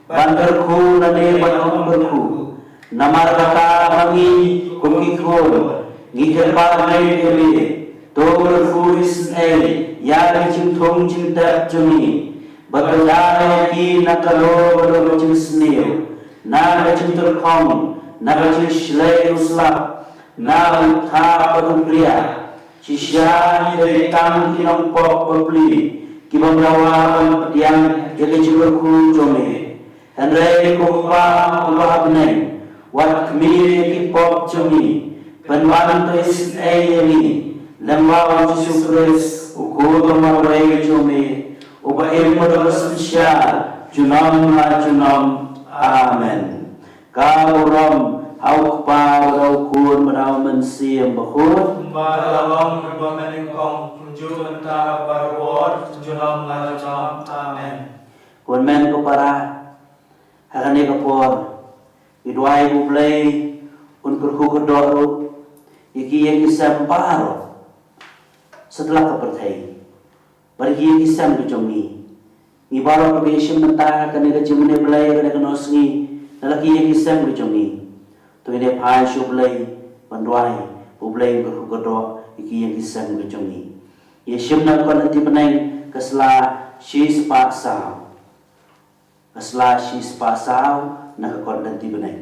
ban kyrkhu nangne bad ban kyrkhu. Namar kata ma ngi kum ki khun ngi kyrpad ïa me, to kyrkhu isynei ïa ka jingthung jingtep jong ngi, bad to ïa ki na ka lor ka lor ka jingsniew, na ka jingtyrkhong, na ka jingshlei u slap, na u thap bad u bria. Shisha ngi dei tang ki nongpop bapli ki bym dawa ban pdiang ïa ka jingkyrkhu jong me. Hynrei ko Kpa uba ha bneng, wat khmih ïa ki pop jong ngi, pynban to isynei ïa ngi lyngba U Jisu Khrist, U Khun ba marwei jong me, uba im bad uba synshar junom la junom. Amen. Ka burom ha U Kpa, bad ha U Khun, bad ha U Mynsiem Bakhuid. Kumba la long, kumba mynnyngkong, kumjuh mynta, barabor, junom la junom. Amen. Ko hynmen ko para, ha kane ka por ngi duwai ba U Blei un kyrkhu kyrdoh ruh ïa ki ïing ki sem baroh satlak ka pyrthei. Bad ïa ki ïing ki sem ki jong ngi. Ngi baroh kiba ïashim bynta ha kane ka jingmane Blei ha kane ka nongsngi, na la ki ïing ki sem ki jong ngi. To ngin ïa phai sha U Blei ban duwai ba U Blei un kyrkhu kyrdoh ïa ki ïing ki sem ki jong ngi. Ïashim na ka lynti bneng ka sla shispah saw. Ka sla shispah saw. na ka kot lynti bneng.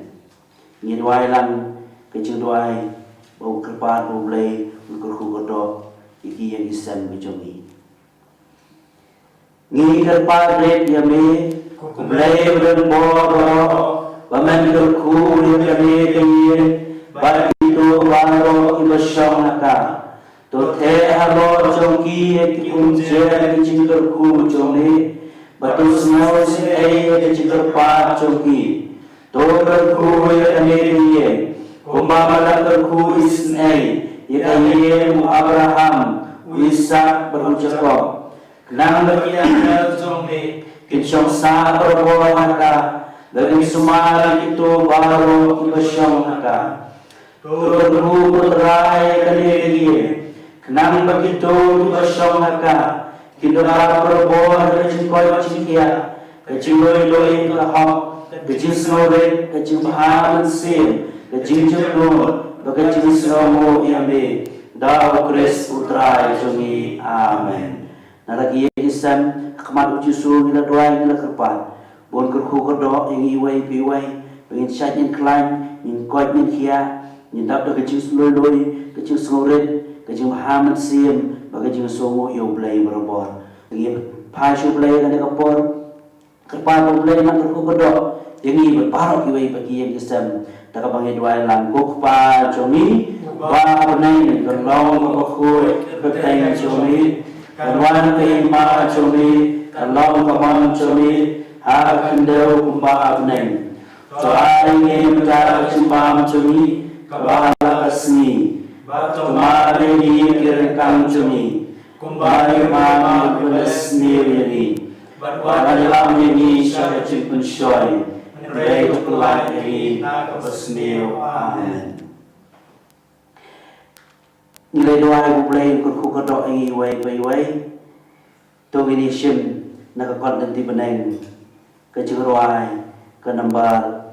Ngi duwai lang ka jingduwai ba u kyrpad ba U Blei un kyrkhu kyrdoh ïa ki ïing ki sem ki jong ngi. Ngi kyrpad rit ïa me, ko Blei ba don bor baroh, ba men kyrkhu ïa kane ka ïing bad kito baroh kiba shong ha ka. To theh halor jong ki ïa ki kumjuh ki jingkyrkhu jong me, bad to sngew sngewsih ïa ki jingkyrpad jong ki. To kyrkhu ïa kane ka ïing kumba me la kyrkhu isynei ïa ka ïing u Abraham, u Isak bad u Jakob. Khnang ba ki angel jong me kin shong sah barabor ha ka, ba kin sumar ïa kito baroh kiba shong ha ka. To kyrkhu ko Trai ïa kane ka ïing, khnang ba kito kiba shong ha ka kin da rah barabor da ka jingkoit jingkhiah, ka jinglui lui, ka hok, ka jingsngewrit, ka jingbha mynsiem, ka jingjepnud bad ka jingsngewnguh ïa me. Da U Khrist U Trai jong ngi. Amen. Na la ki ïing ki sem, ha khmat U Jisu ngi la duwai, ngi la kyrpad ba un kyrkhu kyrdoh ïa ngi iwei pa iwei, ba ngin shait ngin khlaiñ, ngin koit ngin khiah, ngin dap da ka jingslui lui, ka jingsngewrit, ka jingbha mynsiem bad ka jingsngewnguh ïa U Blei barabor. Ngi phai sha U Blei ha kane ka por. Kyrpad ba U Blei un kyrkhu kyrdoh ïa ngi bad baroh kiwei pat ki ïing ki sem. Da kaba ngi duwai lang. Ko Kpa jong ngi uba ha bneng, ka long kaba khuid ka kyrteng jong me, kan wan ka hima jong me, kan long ka mon jong me ha ka khyndew kumba ha bneng. To ai ngi mynta ka jingbam jong ngi kaba ha la ka sngi, bad to map ïa ngi ki ryngkang jong ngi, kumba ngi map ïa kiba la sniew ïa ngi. Bad wat ïalam ïa ngi sha ka jingpynshoi, hynrei to pyllait ïa ngi na kaba sniew. Amen. Ngi la duwai ba U Blei un kyrkhu kyrdoh ïa ngi iwei pa iwei. To ngin ïa shim na ka kot lynti bneng, ka jingrwai ka nambar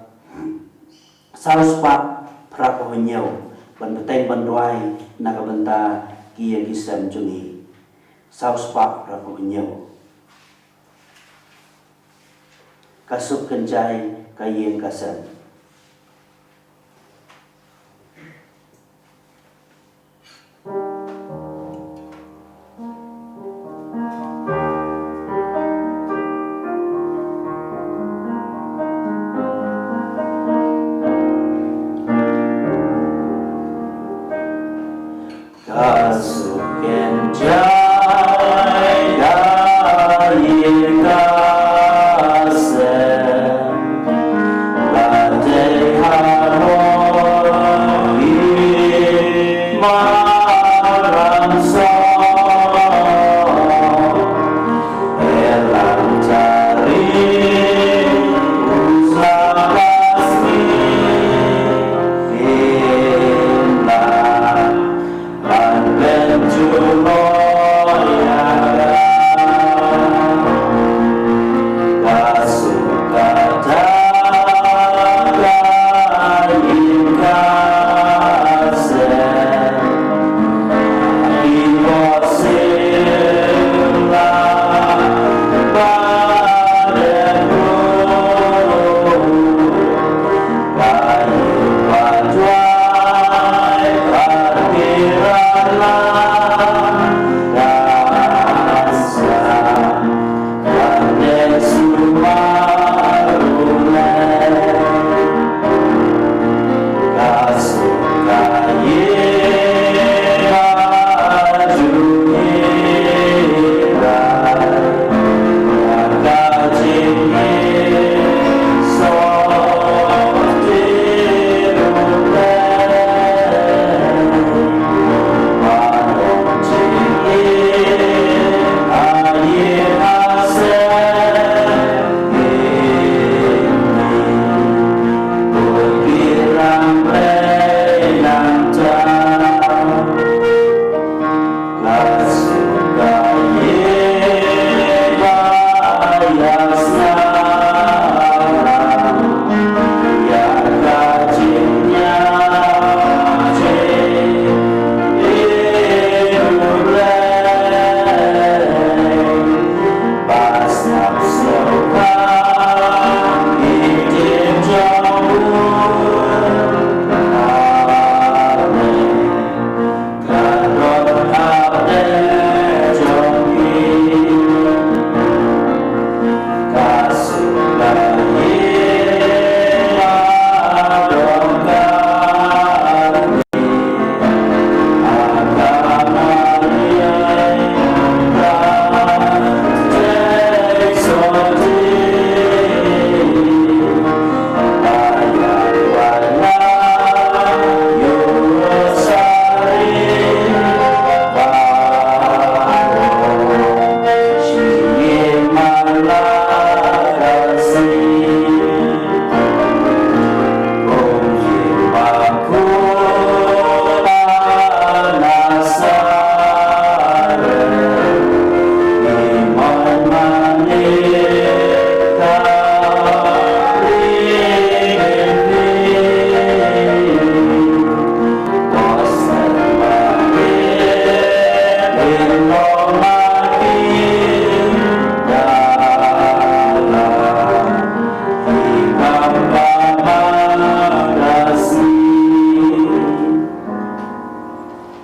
saw spah phra phew hynñiew, ban bteng ban duwai na ka bynta ki ïing ki sem jong ngi. Saw spah phra phew hynñiew. Ka suk kynjai ka ïing ka sem. Ka suk kynjai ka ïing ka sem, la dei halor i Maram Song. Elang jari u sa ka sngi, ïa la ban len jubor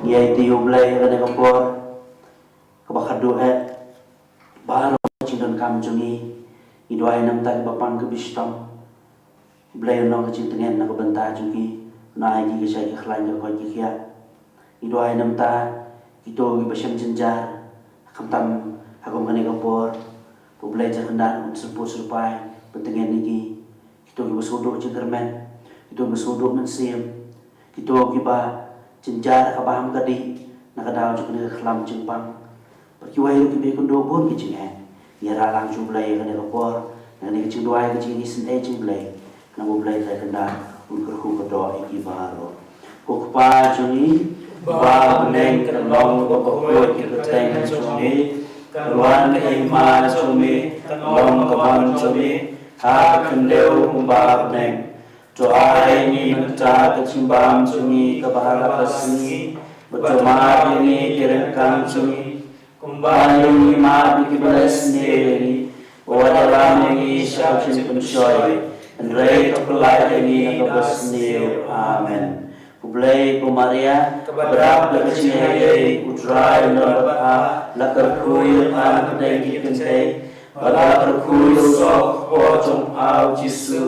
Ïa ïa U Blei ha kane ka por kaba khadduh eh, baroh ka jingdonkam jong ngi, ngi duwai namar kiba pang kiba shitom. U Blei un long ka jingtngen na ka bynta jong ki, un ai ki ka jingkhlaiñ ka koit ka khiah. Ngi duwai namar kito kiba shem jynjar, khamtam ha kum kane ka por, U Blei Jingkyrkhu un sngewbha sngewbha pyntngen ïa ki. Kito kiba sngewduh jingkyrmen, kito kiba sngewduh mynsiem, kito kiba jynjar kaba ham ka dih na ka daw jong kane ka khlam jingpang. Bad kiwei ruh kiba ïakynduh bun ki jingeh. Ïa rah lang sha U Blei ha kane ka por, na kane ka jingduwai ka jingïaseng jong U Blei. Khnang U Blei Trai Kynrad un kyrkhu kyrdoh ïa ki baroh. Ko Kpa jong ngi ba ha bneng, ka long kaba khuid ka kyrteng jong me, ka wan ka hima jong me, ka long ka mon jong me ha ka khyndew kumba ha bneng. To ai ngi mynta ka jingbam jong ngi kaba ha la ka sngi, bad to map ïa ngi ki ryngkang jong ngi, kumba ngi map ïa kiba la sniew ïa ngi, bad wat lam ïa ngi sha ka jingpynshoi, hynrei to pyllait ïa ngi na kaba sniew. Amen. Khublei ko Maria, kaba dap da ka jingaiei, U Trai u don bad pha, la kyrkhu ïa pha na pdeng ki kynthei, bad la kyrkhu ïa u soh ka kpoh jong pha U Jisu.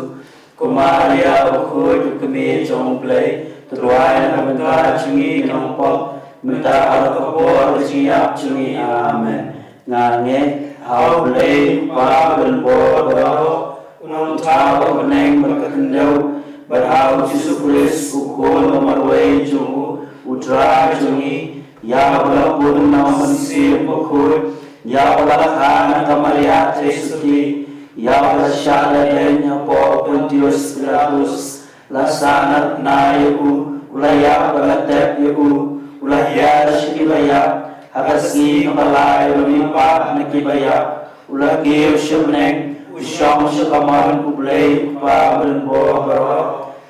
Ko Maria bakhuid, u kmie jong U Blei, to duwai na ka bynta jong ngi ki nongpop, mynta bad ha ka por ka jingïap jong ngi. Amen. Nga ngeit ha U Blei U Kpa uba lyngba baroh, u nongthaw ha bneng bad ka khyndew, bad ha U Jisu Khrist u Khun ba marwei jong u, U Trai jong ngi, ïa uba la bun na U Mynsiem Bakhuid, ïa uba la kha na ka Maria Theisotti, ïa uba la shah ïaleh hapoh u Pontius Pilatus, la sahnarphna ïa u, u la ïap bad la tep ïa u, u la hiar sha kiba ïap, ha ka sngi kaba lai u la mihpat na kiba ïap, u la kiew sha bneng, u shong sha kamon U Blei U Kpa uba lyngba baroh.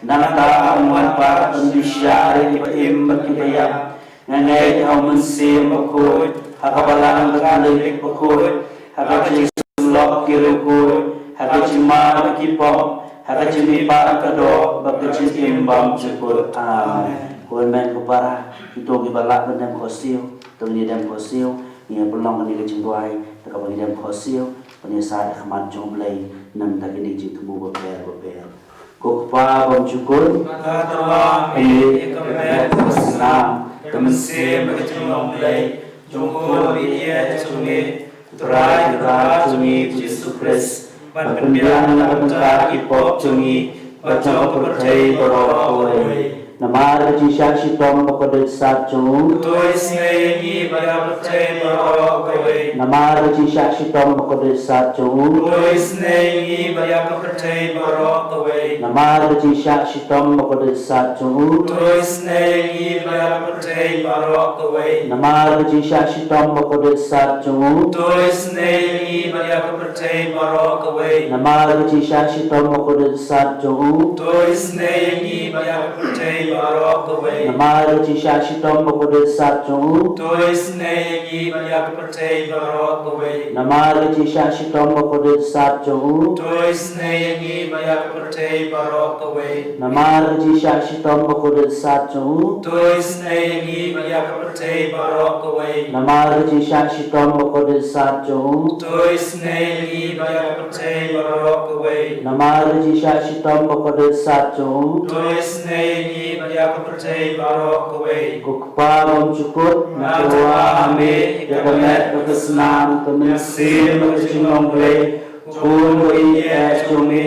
Nangta un wan pat ban bishar ïa kiba im bad kiba ïap. Nga ngeit ha U Mynsiem Bakhuid, ha ka Balang Katholik bakhuid, ha ka jingïaseng lok ki riewkhuid, ha ka jingmap na ki pop, ha ka jingmihpat ka doh, bad ka jingim bymjukut. Amen. Ko hynmen ko para, kito kiba lah ban dem khohsiew, to ngin ïa dem khohsiew. Ngin ïa pynlong kane ka jingduwai da kaba ngin dem khohsiew, ban ïasaid ha khmat jong U Blei na ka bynta kine ki jingthmu bapher bapher. Ko Kpa bymjukut, nga tyrwa ïa ka met, ka snam, ka mynsiem bad ka jinglong Blei jong U Khun baieit jong me, U Trai Kynrad jong ngi U Jisu Khrist, ban pynbiang na ka bynta ki pop jong ngi bad jong ka pyrthei baroh kawei. Namar ka jingshah shitom bakordit sat jong u, to isynei ïa ngi bad ïa ka pyrthei baroh kawei. Namar ka jingshah shitom bakordit sat jong u, to isynei ïa ngi bad ïa ka pyrthei baroh kawei. Namar ka jingshah shitom bakordit sat jong u, to isynei ïa ngi bad ïa ka pyrthei baroh kawei. Namar ka jingshah shitom bakordit sat jong u, to isynei ïa ngi bad ïa ka pyrthei baroh kawei. Namar ka jingshah shitom bakordit sat jong u, to isynei ïa ngi bad ïa ka pyrthei baroh kawei. Namar ka jingshah shitom bakordit sat jong u, to isynei ïa ngi bad ïa ka pyrthei baroh kawei. Namar ka jingshah shitom bakordit sat jong u, to isynei ïa ngi bad ïa ka pyrthei baroh kawei. Namar ka jingshah shitom bakordit sat jong u, to isynei ïa ngi bad ïa ka pyrthei baroh kawei. Namar ka jingshah shitom bakordit sat jong u, to isynei ïa ngi bad ïa ka pyrthei baroh kawei. Namar ka jingshah shitom bakordit sat jong u, to isynei ïa ngi bad ïa ka pyrthei baroh kawei. Ko Kpa bymjukut, nga tyrwa ha me ïa ka met bad ka snam, ka mynsiem bad ka jinglong Blei, U Khun baieit jong me,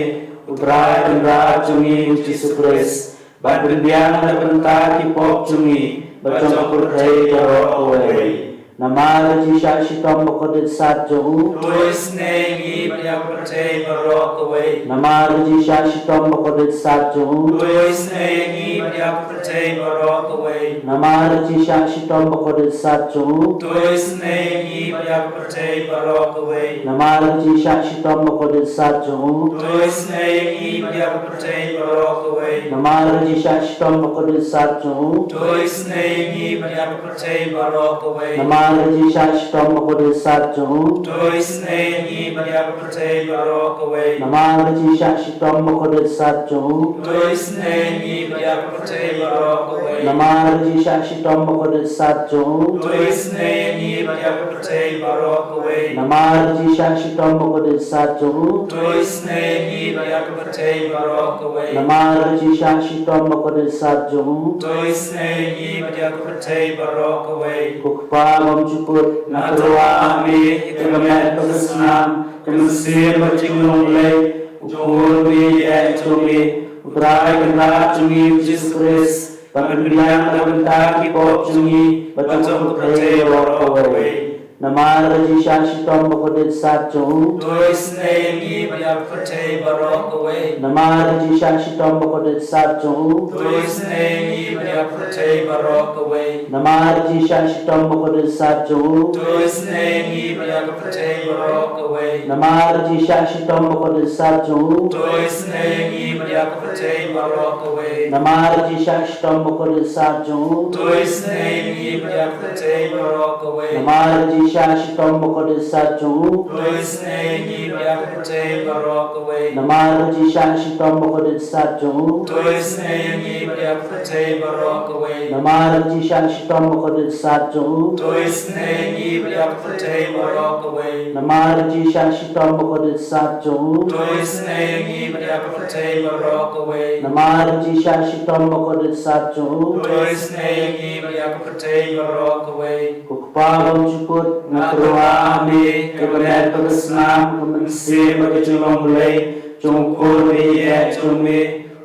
U Trai Kynrad jong ngi U Jisu Khrist, ban pynbiang na ka bynta ki pop jong ngi bad jong ka pyrthei baroh kawei. Namar ka jingshah shitom bakordit sat jong u, to isynei ïa ngi bad ïa ka pyrthei baroh kawei. Namar ka jingshah shitom bakordit sat jong u, to isynei ïa ngi bad ïa ka pyrthei baroh kawei. Namar ka jingshah shitom bakordit sat jong u, to isynei ïa ngi bad ïa ka pyrthei baroh kawei. Namar ka jingshah shitom bakordit sat jong u, to isynei ïa ngi bad ïa ka pyrthei baroh kawei. Namar ka jingshah shitom bakordit sat jong u, to isynei ïa ngi bad ïa ka pyrthei baroh kawei. Namar Namar ka jingshah shitom bakordit sat jong u. To isynei ïa ngi bad ïa ka pyrthei baroh kawei. Namar ka jingshah shitom bakordit sat jong u. To isynei ïa ngi bad ïa ka pyrthei baroh kawei. Namar ka jingshah shitom bakordit sat jong u. To isynei ïa ngi bad ïa ka pyrthei baroh kawei. Namar ka jingshah shitom bakordit sat jong u. To isynei ïa ngi bad ïa ka pyrthei baroh kawei. Namar ka jingshah shitom bakordit sat jong u. To isynei ïa ngi bad ïa ka pyrthei baroh kawei. Ko Kpa bymjukut, nga tyrwa ha me ïa ka met bad ka snam, ka mynsiem bad ka jinglong Blei, u Khun baieit jong me, u Trai Kynrad jong ngi u Jisu Khrist, ban pynbiang na ka bynta ki pop jong ngi bad jong ka pyrthei baroh kawei. Namar ka jingshah shitom bakordit sat jong u. To isynei ïa ngi bad ïa ka pyrthei baroh kawei. Namar ka jingshah shitom bakordit sat jong u. To isynei ïa ngi bad ïa ka pyrthei baroh kawei. Namar ka jingshah shitom bakordit sat jong u. To isynei ïa ngi bad ïa ka pyrthei baroh kawei. Namar ka jingshah shitom bakordit sat jong u. To isynei ïa ngi bad ïa ka pyrthei baroh kawei. Namar ka jingshah shitom bakordit sat jong u. To isynei ïa ngi bad ïa ka pyrthei baroh kawei. Namar ka jingshah shitom bakordit sat jong u. To isynei ïa ngi bad ïa ka pyrthei baroh kawei. Namar ka jingshah shitom bakordit sat jong u. To isynei ïa ngi bad ïa ka pyrthei baroh kawei. Namar ka jingshah shitom bakordit sat jong u. To isynei ïa ngi bad ïa ka pyrthei baroh kawei. Namar ka jingshah shitom bakordit sat jong u. To isynei ïa ngi bad ïa ka pyrthei baroh kawei. Namar ka jingshah shitom bakordit sat jong u. To isynei ïa ngi bad ïa ka pyrthei baroh kawei. Ko Kpa bymjukut, nga tyrwa ha me ïa ka met bad ka snam, ka mynsiem bad ka jinglong Blei jong u Khun baieit jong me,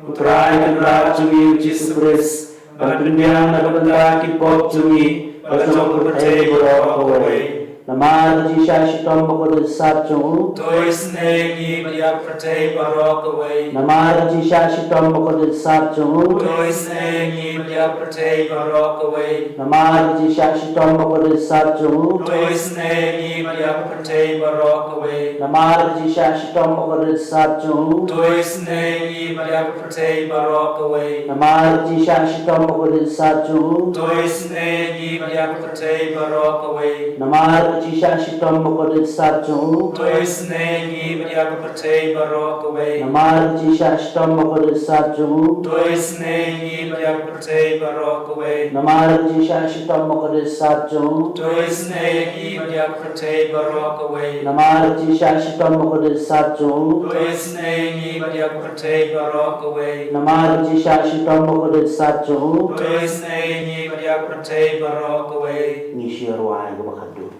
u Trai Kynrad jong ngi u Jisu Khrist, ban pynbiang na ka bynta ki pop jong ngi bad jong ka pyrthei baroh kawei. Namar ka jingshah shitom bakordit sat jong u. To isynei ïa ngi bad ïa ka pyrthei baroh kawei. Namar ka jingshah shitom bakordit sat jong u. To isynei ïa ngi bad ïa ka pyrthei baroh kawei. Namar ka jingshah shitom bakordit sat jong u. To isynei ïa ngi bad ïa ka pyrthei baroh kawei. Namar ka jingshah shitom bakordit sat jong u. To isynei ïa ngi bad ïa ka pyrthei baroh kawei. Namar ka jingshah shitom bakordit sat jong u. To isynei ïa ngi bad ïa ka pyrthei baroh kawei. Namar ka jingshah shitom bakordit sat jong u. To isynei ïa ngi bad ïa ka pyrthei baroh kawei. Namar ka jingshah shitom bakordit sat jong u. To isynei ïa ngi bad ïa ka pyrthei baroh kawei. Namar ka jingshah shitom bakordit sat jong u. To isynei ïa ngi bad ïa ka pyrthei baroh kawei. Namar ka jingshah shitom bakordit sat jong u. To isynei ïa ngi bad ïa ka pyrthei baroh kawei. Namar ka jingshah shitom bakordit sat jong u. To isynei ïa ngi bad ïa ka pyrthei baroh kawei. Ngin sa ïa rwai kaba khatduh.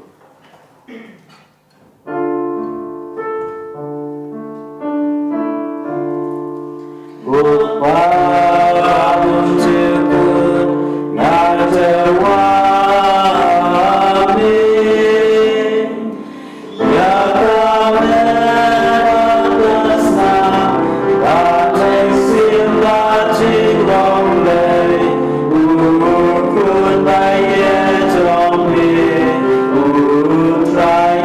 Ko Kpa bymjukut, nga tyrwa ha me ïa ka met bad ka snam, ka mynsiem bad ka jinglong Blei, u Khun baieit jong me, u Trai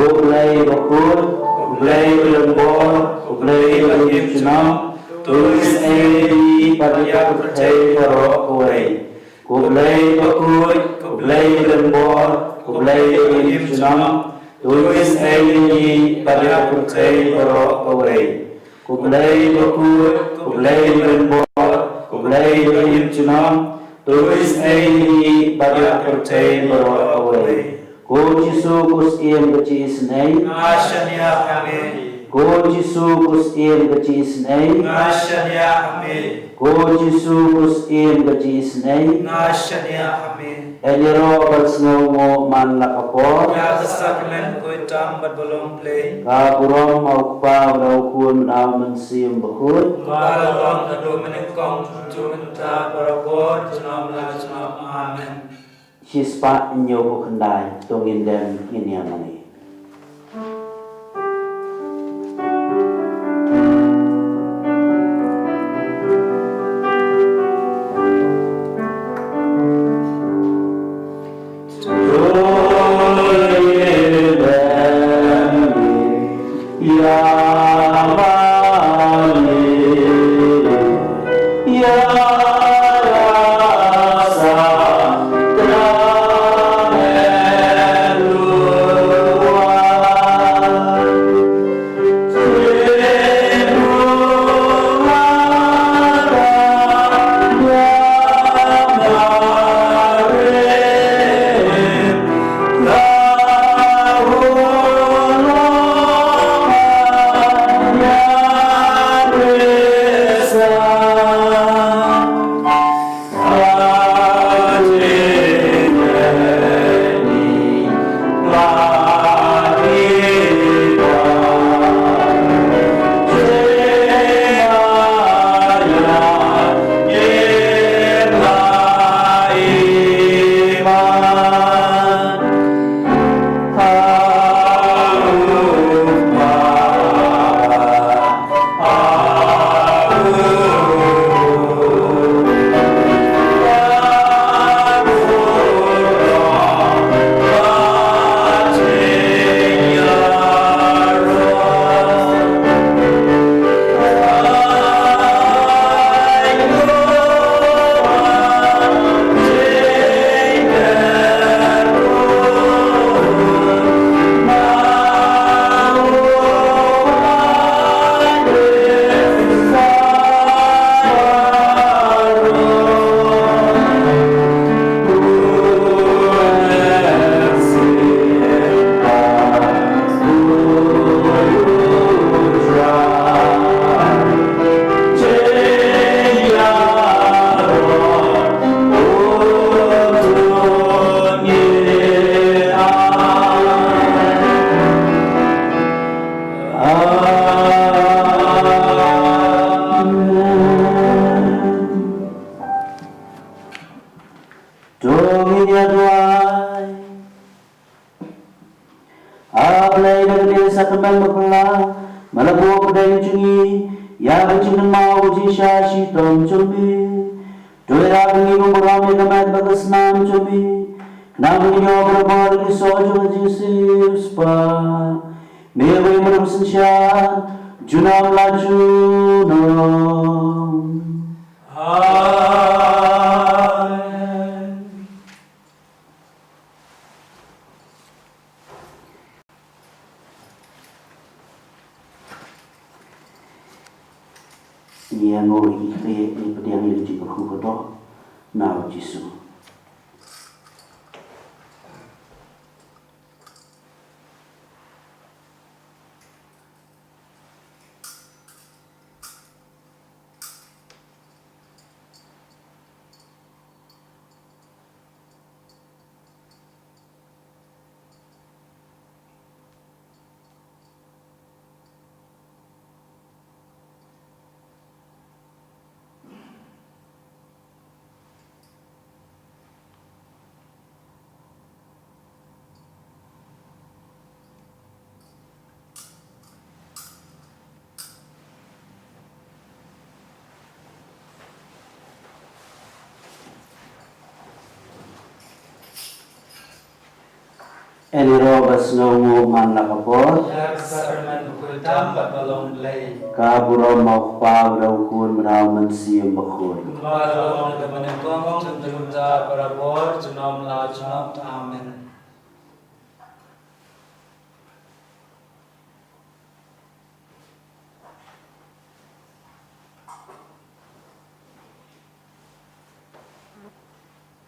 Ko Blei bakhuid, ko Blei ba donbor, ko Blei ba im junom, to isynei ïa ngi bad ïa ka pyrthei baroh kawei. Ko Blei bakhuid, ko Blei ba donbor, ko Blei ba im junom, to isynei ïa ngi bad ïa ka pyrthei baroh kawei. Ko Blei bakhuid, ko Blei ba donbor, ko Blei ba im junom, to isynei ïa ngi bad ïa ka pyrthei baroh kawei. Ko Jisu, ko Syiem ka jingisynei. Nga shaniah ïa me. Ko Jisu, ko Syiem ka jingisynei. Nga shaniah ïa me. Ko Jisu, ko Syiem ka jingisynei. Nga shaniah ïa me. Ïaroh bad sngewnguh man la ka por. Ïa ka sakrament khuid tam bad ba long Blei. Ka burom ha U Kpa bad ha U Khun bad ha U Mynsiem Bakhuid. Kumba la long naduh mynne, kumjuh mynta, barabor, junom la junom. Amen. Shispah hynñiewphew khyndai, to ngin dem ngin ïa mane. To ngin ïa duwai. A Blei, da kane ka sakrament bapla, me la buh hapdeng jong ngi ïa ka jingkynmaw ka jingshisha shitom jong me. To ïarap ïa ngi ban burom ïa ka met bad ka snam jong me, khnang ba ngin ïoh barabor ïa ki soh jong ka jingsiewspah. Me uwei u mut ba synshar junom la junom. Amen. Ngi ïa ngeit ïa ki kti, ngi pdiang ïa ka jingkyrkhu ka doh na u Jisu. Ïaroh ba sngewbha man la ka por. Ïa ka sar man u khuldam bad ba long Blei. Ka burom ma u Kpa, u Khun, bad u Mynsiem Bakhuid. Kumba la long ha ka ban nyngkong, junom junom, barabor, junom la junom. Amen.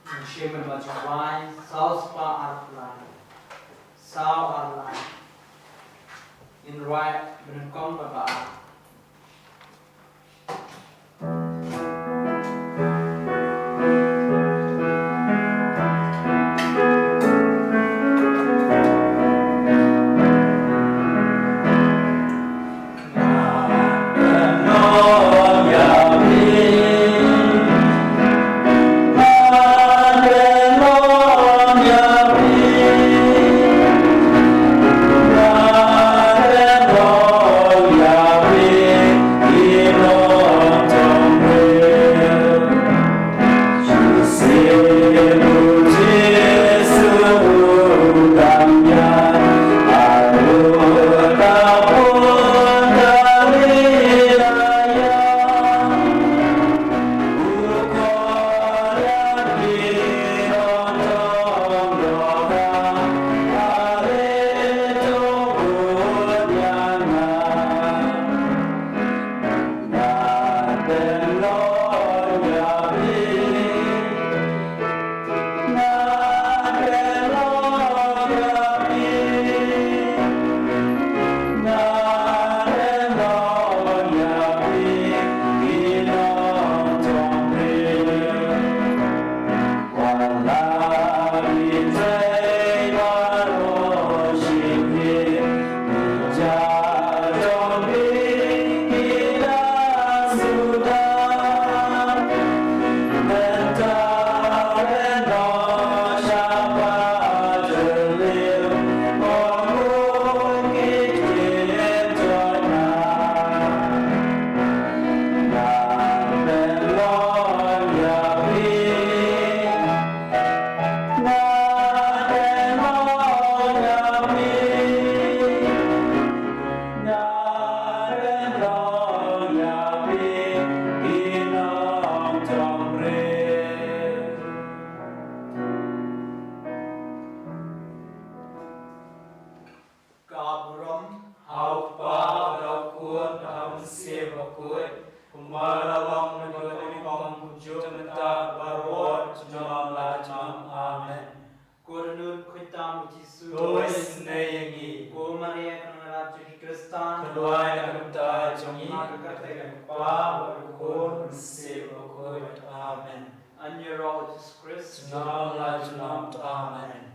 Ngin shim ïa ka jingduwai, saw spah arphew lai. Saw arphew lai. Ngin rwai banyngkong bad ba ar. Ka burom ha u Kpa, ha u Khun, ha u Mynsiem Bakhuid, kumba la long naduh kaba nyngkong, kumjuh mynta, baroh junom la junom. Amen. Ko Dohnud khuid tam u Jisu, to isynei ïa ngi. Ko Maria kaba nongrap jong ki Khristan, to duwai na ka bynta jong ngi. Ha ka kyrteng u Kpa, u Khun, u Mynsiem Bakhuid. Amen. Ïaroh u Jisu Khrist. Junom la junom. Amen.